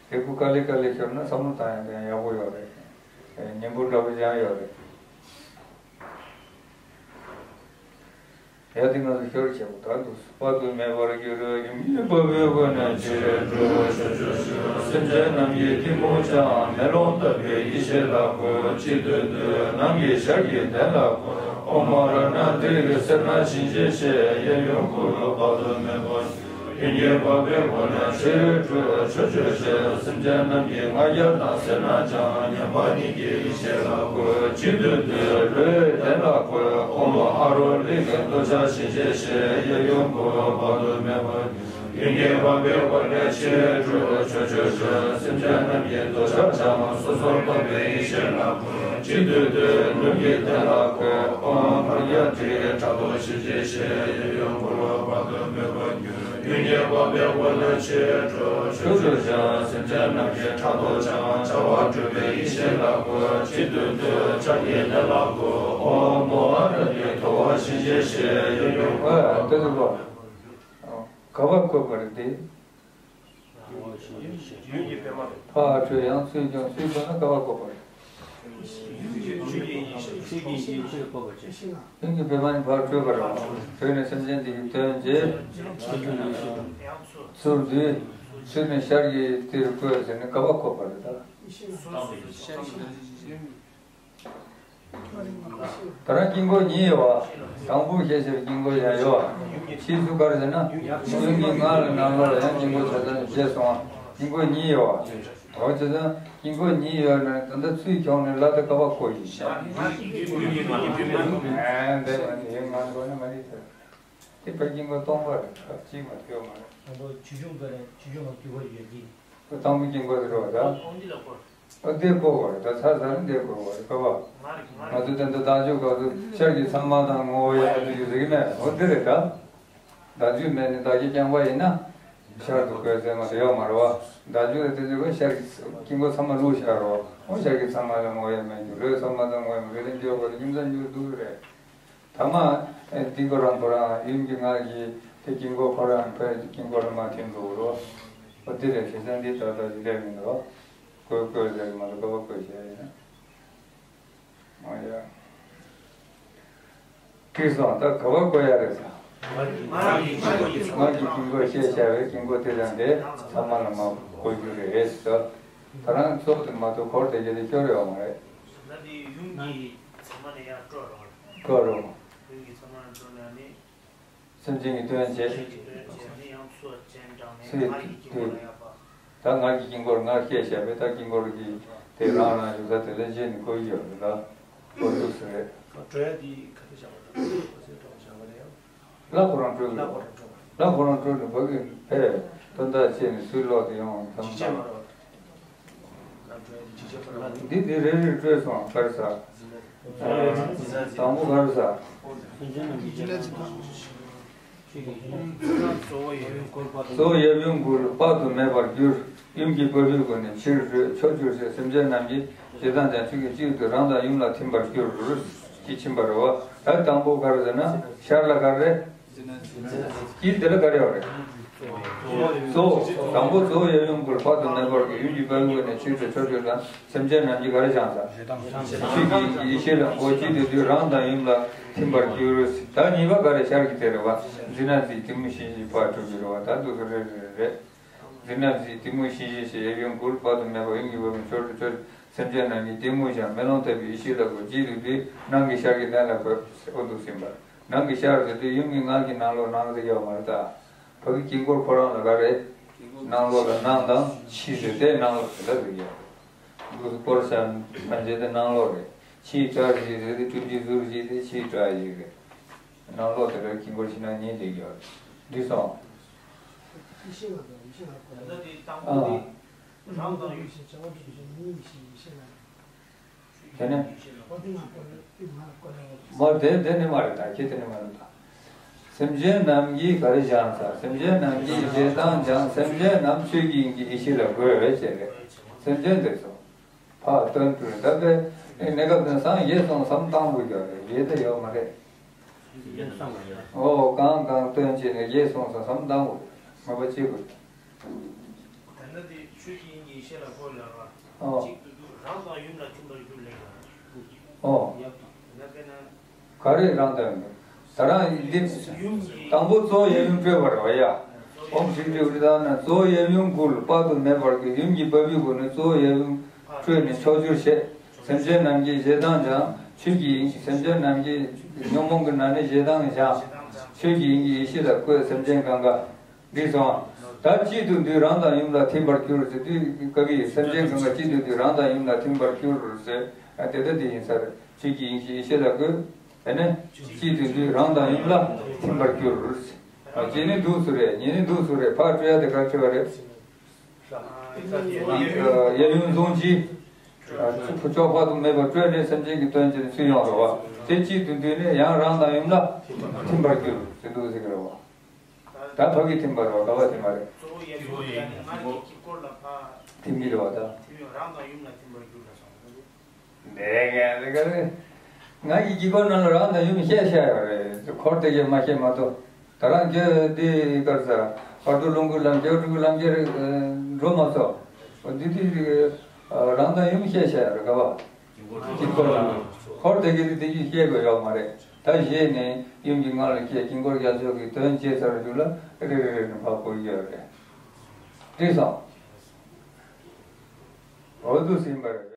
དེ་ཁུ་དཀའ་ལས་དཀའ་ལས་ཤོར་ན་བསམ་བློ་བཏང་ཡང་ཡང་ཡག་པོ་ཡོད་རེད། ཉན་པོ་འདྲ་པོ་ཡང་ཡོད་རེད། ཡ་དེ་ང་ཚོ་ཤོར་བྱེད་པོ་ད་འདུག་དཔག་ཏུ་མེད་པར་གྱུར། ཡུམ་གྱི་བ་སྤུའི་སྒོ་ནས་ཕྱིར་འཕྲོས་ཕྱོགས་བཅུར་བཤད། སེམས་ཅན་རྣམས་ཀྱི་གཏི་མུག་བྱང་། མེ་ལོང་ལྟ་བུའི་ཡེ་ཤེས་ལ་བཀོད། གཅིག་ཏུ་འདུས་ནམ་མཁའི་ཤར་གྱི་གདན་ལ་བཀོད། ཨོཾ་ཨ་ར་ཎ་ཏི་རི་སེར་སྣ་བཞིན་གྱིས་བཤད། ཡབ་ཡུམ་བསྐུལ་དཔག་ཏུ་མེད་པར་གྱུར། ཡུམ་གྱི་བ་སྤུའི་སྒོ་ནས་ཕྱིར་འཕྲོས་ཕྱོགས་བཅུར་བཤད། སེམས་ཅན་རྣམས་ཀྱི་ང་རྒྱལ་དང་སེར་སྣ་བྱང་། མཉམ་པ་ཉིད་ཀྱི་ཡེ་ཤེས་ལ་བཀོད། གཅིག་ཏུ་འདུས་ལྷོའི་གདན་ལ་བཀོད། ཨོཾ་ཨ་རོ་ལི་ཀའི་ཏོ་ཅག་བཞིན་གྱིས་བཤད། ཡབ་ཡུམ་བསྐུལ་དཔག་ཏུ་མེད་པར་གྱུར། ཡུམ་གྱི་བ་སྤུའི་སྒོ་ནས་ཕྱིར་འཕྲོས་ཕྱོགས་བཅུར་བཤད། སེམས་ཅན་རྣམས་ཀྱི་འདོད་ཆགས་བྱང་། སོ་སོར་རྟོག་པའི་ཡེ་ཤེས་ལ་བཀོད། གཅིག་ཏུ་འདུས་ནུབ་ཀྱི་གདན་ལ་བཀོད། ཨོཾ་བྷཱུ་རྱ་ཏའི་ཕྲག་དོག་བཞིན་གྱིས་བཤད། ཡབ་ཡུམ་བསྐུལ་དཔག་ཏུ་མེད་པར་གྱུར། ཡུམ་གྱི་བ་སྤུའི་སྒོ་ནས་ཕྱིར་འཕྲོས་ཕྱོགས་བཅུར་བཤད། སེམས་ཅན་རྣམས་ཀྱི་ཕྲག་དོག་བྱང་། བྱ་བ་གྲུབ་པའི་ཡེ་ཤེས་ལ་བཀོད། གཅིག་ཏུ་འདུས་ཕྱག་གི་གདན་ལ་བཀོད། ཨོཾ་མོ་ཧ་ར་ཏའི་ཐོ་བ་བཞིན་གྱིས་བཤད། ཡབ་ཡུམ་བསྐུལ་དཔག་ཏུ་མེད་པར་གྱུར། ག་བ་བཀོད་པ་རེད་དེ། ཡུམ་གྱི་པདྨ་རེད། ཕར་འཕྲོས་ཡང་ཚུར་འབྱོན་ཚུར་འབྱོན་ན་ག་བ་བཀོད་པ་རེད། ཡུམ་གྱི་ཡུམ་གྱི་ཡེ་ཤེས། ཡུམ་གྱི་པདྨ་ནི་ཕར་འཕྲོས་པ་རེད། འཕྲོས་ནས་སེམས་ཅན་དེ་ཡི་དོན་བྱེད། ཚུར་འདུས། ཚུར་ནས་ཤར་གྱི་དེར་བཀོད་ཟེར་ནས་ག་བ་བཀོད་པ་རེད་ད། ད་རང་དཀྱིལ་འཁོར་གཉིས་ཡོད་བ། དང་པོ་བཤད་ཕྱིར་དཀྱིལ་འཁོར་ཡང་ཡོད་བ། ཕྱིས་སུ་ག་རེ་ཟེར་ན། ཡུམ་གྱི་ངག་ལ་ནང་ལོགས་ལ་ཡང་དཀྱིལ་འཁོར་ཆ་ཚང་བཞེས་སོང་བ། དཀྱིལ་འཁོར་གཉིས་ཡོད་བ། འོ་བྱས་ཙང་དཀྱིལ་འཁོར་ཉིད་ཡོད་ན་ད་ལྟ་ཚུར་ཁྱོངས་ནས་ལ་དེ་ཀ་བ་བསྐོར་ཡིན་ཤག་ཨེ་འདི་མ་ནི་ཡིན་ང་འགྲོ་ན་མ་རེད་ཟེར། དེ་ཕར་དཀྱིལ་འཁོར་སྟོང་པ་རེད། ད་གཅིག་མ་ཐོས་མ་རེད། ང་ཚོ་ཆོས་སྐྱོང་བཀའ་དྲིན་ཆོས་སྐྱོང་ལ་འདུས་པ་ཡོད་ཀྱི། དང་པོ་དཀྱིལ་འཁོར་དེ་རེད་བ་ད། ཨོ་འདི་ལ་བསྐོར། ཨ་འདི་བསྐོར་བ་རེད་ད། ཚར་ཚར་འདི་བསྐོར་བ་རེད་ཀ་བ། ང་རེད་ང་རེད། ང་ཚོ་དེ་འདྲ་བདག་འཇུག་སྐབས་སུ་ཤར་གྱི་མཚན་མ་དང་ངོ་བོ་ཡང་དུ་ཡོད་ཟེར་གྱི་མེད། འོ་འདི་རེད་ད། བདག་འཇུག་མེད་ནས་བདག་གིས་བསྐྱངས་པ་ཡིན་ན། ཤར་དུ་བཀོད་ཟེར་མ་དེ་ཡོད་མ་རེད་བ། བདག་འཇུག་ལ་དེ་ཚོ་བས་ཤར་གྱི་དཀྱིལ་འཁོར་ཚང་མ་བླུགས་བཞག་རོགས། འོ་ཤར་གྱི་མཚན་མ་ལ་ངོ་བོ་ཡང་མེད་རྒྱུ་རེད། མཚན་མ་དང་ངོ་བོ་ཡང་མེད་རེད། འདི་ཡོད་པ་རེད། ཉིན་མཚན་འགྱུར་འདུག་རེད། ཐ་མ་ཨེ་འདི་ཁོ་རང་ཁོ་རང་ཡུམ་གྱི་ངག་གིས་དེ་དཀྱིལ་འཁོར་ཁོ་རང་ཕའི་དཀྱིལ་འཁོར་ལ་མ་ཐིམ་འགྲོ་རོགས། འོ་འདི་རེད། བྱས་ཙང་འདི་ད་ལྟ་འདི་ལས་མི་འདུག་ཀོས་ཀོས་ཟེར་མ་གཏོགས་ཀ་བ་ཀོས་བྱས་ཡིན་ན། ཨོ་ཡ། ཁྲིད་སོང་། ད་ག་བ་ཀོ་ཡ་རེད་ཟེར། ང་གི་དཀྱིལ་འཁོར་ཤེས་བྱ་བའི་དཀྱིལ་འཁོར་དེ་དང་དེ་ཚང་མ་ལ་མ་ཀོ་རྒྱུ་རེད་ཟེར། ད་རང་ཚོགས་དེ་མ་གཏོགས་འཁོར་དེ་གྱད་དེ་སྐྱོར་ཡོད་མ་རེད། ད་དེ་ཡུམ་གྱི་ཚང་མ་ནས་ཡར་སྤྲོ་རོགས། སྤྲོ་རོགས། ཡུམ་གྱི་ཚང་མ་ནས་སྤྲོ་ནས་ནི། སེམས་ཅན་གྱི་དོན་བྱེད། སེམས་ཅན་གྱི་དོན་བྱེད་ནི་ཡང་ཚུར་སྤྱན་དྲངས་ནས་ངག་གི་དཀྱིལ་འཁོར་ལ་ཡར་སྤར། ད་ངག་གི་དཀྱིལ་འཁོར་ངག་བཤད་བྱས་པས་ད་དཀྱིལ་འཁོར་གྱི་དེ་རང་རང་བཞུགས་ས་དེ་ལ་བྱས་ནས་བཀོད་ཀྱི་ཡོད་རེད་ད། འོ་འདུག་སེ་རེད། གྲོལ་ཡ་དེ་ག་དུས་བཞག་པ་དང་ག་ཚོད་གྲོལ་བཞག་པ་རེད་ཡང་། ལ་ཁོ་རང་གྲོལ་གི་ལ་ཁོ་རང་གྲོལ། ལ་ཁོ་རང་གྲོལ་ནས་ཕ་གི་ཕེབས་དོན་དག་བྱས་ནས་ཚུར་ལོག་དེ་ཡོང་དམ་ཅི་བྱས་མ་བཏང་། རོགས། འདི་འདི་རེ་རེ་སྤྲོས་སོང་ག་རེ་ཟ། དང་པོ་ག་རེ་ཟ། གཙོ་བོ་ཡབ་ཡུམ་མགུལ་དཔག་ཏུ་མེད་པར་གྱུར། ཡུམ་གྱི་བ་སྤུའི་སྒོ་ནས་ཕྱིར་བྲོས་ཕྱོགས་བཅུར་གཤེགས། སེམས་ཅན་རྣམས་ཀྱི་ཞེ་སྡང་ཀྱང་ཆོས་ཀྱི་དཀྱིལ་དུ་རང་དང་ཡུམ་ལ་ཐིམ་པར་གྱུར། ཅེས་ཕྱིན་པ་རེད་བ། ད་དང་པོ་ག་རེ་ཟེར་ན་ཤར་ལ་ག་རེ། དཀྱིལ་དེ་ལ་ག་རེ་ཡོད་རེད། གཙོ་བོ། དང་པོ་གཙོ་བོ་ཡབ་ཡུམ་མགུལ་དཔག་ཏུ་མེད་པར་གྱུར། ཡུམ་གྱི་བ་སྤུའི་སྒོ་ནས་ཕྱིར་བྲོས་ཕྱོགས་བཅུར་དང་སེམས་ཅན་རྣམས་ཀྱི་ག་རེ་བཞེངས་ས། ཆོས་ཀྱི་དབྱིངས་ཀྱི་ཡེ་ཤེས་ལ་མགོ་གཅིག་ཏུ་བསྡུས་རང་དང་ཡུམ་ལ་ཐིམ་པར་གྱུར། ད་གཉིས་པ་ག་རེ་ཤར་གྱི་དེ་རེད་བ། འཛིན་རྣམ་གཟིགས་གཏི་མུག་གཤིན་རྗེ་ཕར་གྲུབ་ཀྱི་རེད་བ། ད་འདུག་སེ་རེད་རེད་རེད། འཛིན་རྣམ་གཟིགས་གཏི་མུག་གཤིན་རྗེ་ཞེས། ཡབ་ཡུམ་མགུལ་དཔག་ཏུ་མེད་པ་ཡུམ་གྱི་བ་སྤུའི་ཕྱོགས་བཅུར་ཕྱོགས་བཅུར་སེམས་ཅན་རྣམས་ཀྱི་གཏི་མུག་བྱང་མེ་ལོང་ལྟ་བུའི་ཡེ་ཤེས་ལ་མགོ་གཅིག་ཏུ་བསྡུས་ནང་གི་ཤར་གྱི་གནས་ལ་བཀོད། འོ་འདུག་སེ་ཡིན་པ། ནང་གི་ཤར་ཟེར་དུས་ཡུམ་གྱི་ངག་གི་ནང་ལོགས་ནང་ཟེར་ཡོད་མ་རེད་ད། ཕ་གི་དཀྱིལ་འཁོར་ཁོ་རང་ལ་ག་རེ། ནང་ལོགས་ལ་ནང་དང་ཕྱི་ཟེར་དེ་ནང་ལོགས་ཟེར་ལ་ཟེར་གྱི་ཡོད་རེད། འདུག་སེ་བསྐོར་བྱ་བ་བྱས་དེ་ནང་ལོགས་རེད། ཕྱིའི་བྲག་བཞི་ཟེར་དེ་སྤྲིན་གྱི་ཟུར་བཞི་དེ་ཕྱིའི་བྲག་བཞི་རེད། ནང་ལོགས་དེ་ལ་དཀྱིལ་འཁོར་ཕྱི་ནང་གཉིས་བསྡད་ཀྱི་ཡོད་རེད། འགྲིག་སོང་། ཡེ་ཤེས་ལ་དང་ཡེ་ཤེས་ལ་བཀོད་ད་ལྟ་དེ་དང་པོ་དེ་རང་དང་ཡུམ་ཞེས་བྱ་བ་བསྒྲུབ་བྱེད་གཉིས་ཤིག་ཡེ་ཤེས་ལ། དེ་ནས་ཨོ་དེ་ང་བཀོད་དེ་ང་བཀོད་ལ་ཡོད། མ་དེ་དེ་ནི་མ་རེད་ད། ཁྱེད་དེ་ནི་མ་རེད་ད། སེམས་ཅན་རྣམས་ཀྱིས་ག་རེ་བཞེངས་ས། སེམས་ཅན་རྣམས་ཀྱིས་ཞེ་སྡང་སྦྱངས། སེམས་ཅན་རྣམས་ཆོས་ཀྱི་དབྱིངས་ཀྱི་ཡེ་ཤེས་ལ་བཀོད་ཅེས་རེད། སེམས་ཅན་དེ་ཚོ་ཕར་སྟོན་དུས་ད་ལྟའི་གནས་སྐབས་དེང་སང་ཡེ་སོང་བསམ་བཏང་དགོས་ཀྱི་རེད། ཡེ་དེ་ཡོད་མ་རེད། ཨོ་གང་གང་སྟོན་བྱས་ནས་ཡེ་སོང་བསམ་བཏང་དགོས། ངོ་མ་ཅི་དགོས། དེ་ན་དེ་ཆོས་ཀྱི་དབྱིངས་ཀྱི་ཡེ་ཤེས་ལ་བཀོད་ལ་ར། ཨོ། གཅིག་ཏུ་བསྡུས་རང་དང་ཡུམ་ལ་ཐིམ་པར་གྱུར་ལེགས་ལ། ཨོ། ཡབ་དེ་ན་དེ་ན། ག་རེ་རང་དང་ཡུམ། ད་རང་འདི་ཡུམ་གྱི་དང་པོ་གཙོ་བོ་ཡབ་ཡུམ་སྤྲོས་པ་རེད་བ་ཡ། ཨོཾ་ཧྲཱིཿ་ཀྲྀ་ཝཱ་རི་ཏ་ན་གཙོ་བོ་ཡབ་ཡུམ་མགུལ་དཔག་ཏུ་མེད་པར་གྱུར། ཡུམ་གྱི་བ་སྤུའི་སྒོ་ནས་གཙོ་བོ་ཡབ་ཡུམ་སྤྲོས་ནས་ཕྱོགས་བཅུར་གཤེགས། སེམས་ཅན་རྣམས་ཀྱི་ཞེ་སྡང་སྦྱངས། ཆོས་ཀྱི་དབྱིངས་སེམས་ཅན་རྣམས་ཀྱི་ཉོན་མོངས་ཀྱི་ནང་ནས་ཞེ་སྡང་སྦྱངས། ཆོས་ཀྱི་དབྱིངས་ཀྱི་ཡེ་ཤེས་ལ་བཀོད། སེམས་ཅན་གང་ག་འདི་སོང་། ད་གཅིག་ཏུ་འདུས་རང་དང་ཡུམ་ལ་ཐིམ་པར་གྱུར་ཟེར་དུས་སྐབས་ཀྱི་སེམས་ཅན་གང་ག་གཅིག་ཏུ་འདུས་རང་དང་ཡུམ་ལ་ཐིམ་པར་གྱུར་ཟེར། དེ་ལྟ་འདི་ཡིན་ས་རེད། ཆོས་ཀྱི་དབྱིངས་ཀྱི་ཡེ་ཤེས་ལ་བཀོད། དེ་ནས་གཅིག་ཏུ་འདུས་རང་དང་ཡུམ་ལ་ཐིམ་པར་གྱུར་ཟེར། གཅིག་ནི་འདུག་སུ་རེད། གཉིས་ནི་འདུག་སུ་རེད། ཕར་སྤྲོས་ཡ་དེ་ག་རེ་བྱས་པ་རེད། ཡབ་ཡུམ་ཟུང་གཅིག་ཕྱོགས་དཔག་ཏུ་མེད་པར་སྤྲོས་ནས་སེམས་ཅན་གྱི་དོན་བྱས་ནས་ཚུར་ཡོང་རོགས། དེ་གཅིག་ཏུ་འདུས་ནས་ཡང་རང་དང་ཡུམ་ལ་ཐིམ་པར་གྱུར་ཟེར་འདུག་ཟེར་གྱི་རེད་བ། ད་ཕ་གི་ཐིམ་པ་རེད་བ། ག་པ་ཐིམ་པ་རེད། གཙོ་བོ་ཡབ་ཡུམ་ཡ་ནི་ང་གི་དཀྱིལ་འཁོར་ལ་ཕ་ཐིམ་གྱི་རེད་བ་ད། ཐིམ་ཡོད་རང་དང་ཡུམ་ལ་ཐིམ་པར་གྱུར་ལ་སོང་། འདི་ག་ལ་ག་ལ། ང་གི་དཀྱིལ་འཁོར་ནང་ལ་རང་དང་ཡུམ་བཤད་བཤད་ཡོད་རེད། འཁོར་དེ་གས་མ་བཤད་མ་གཏོགས། ད་རང་ཁྱོད་འདི་གར་ས་བར་དུ་ལོངས་སྐུའི་ལམ་ཁྱེར་སྤྲུལ་སྐུའི་ལམ་ཁྱེར་འགྲོ་མ་སོང་། འདི་དེ་རང་དང་ཡུམ་བཤད་བཤད་ཡོད་རེད་ག་བ། དཀྱིལ་འཁོར་ལ། འཁོར་དེ་གས་དེ་དེ་གས་བཤད་དགོས་ཡོད་མ་རེད། ད་བཤད་ནས་ཡུམ་གྱི་ངག་ལ་སྐྱེས། དཀྱིལ་འཁོར་རྒྱ་མཚོ་གི་དོན་བྱས་ཚར་རྒྱུ་ལ་རེ་རེ་རེ་ནས་ཕར་གོ་ཡི་ཡོད་རེད། འགྲིག་སོང་། འོ་འདུག་ཟིན་པ་རེད།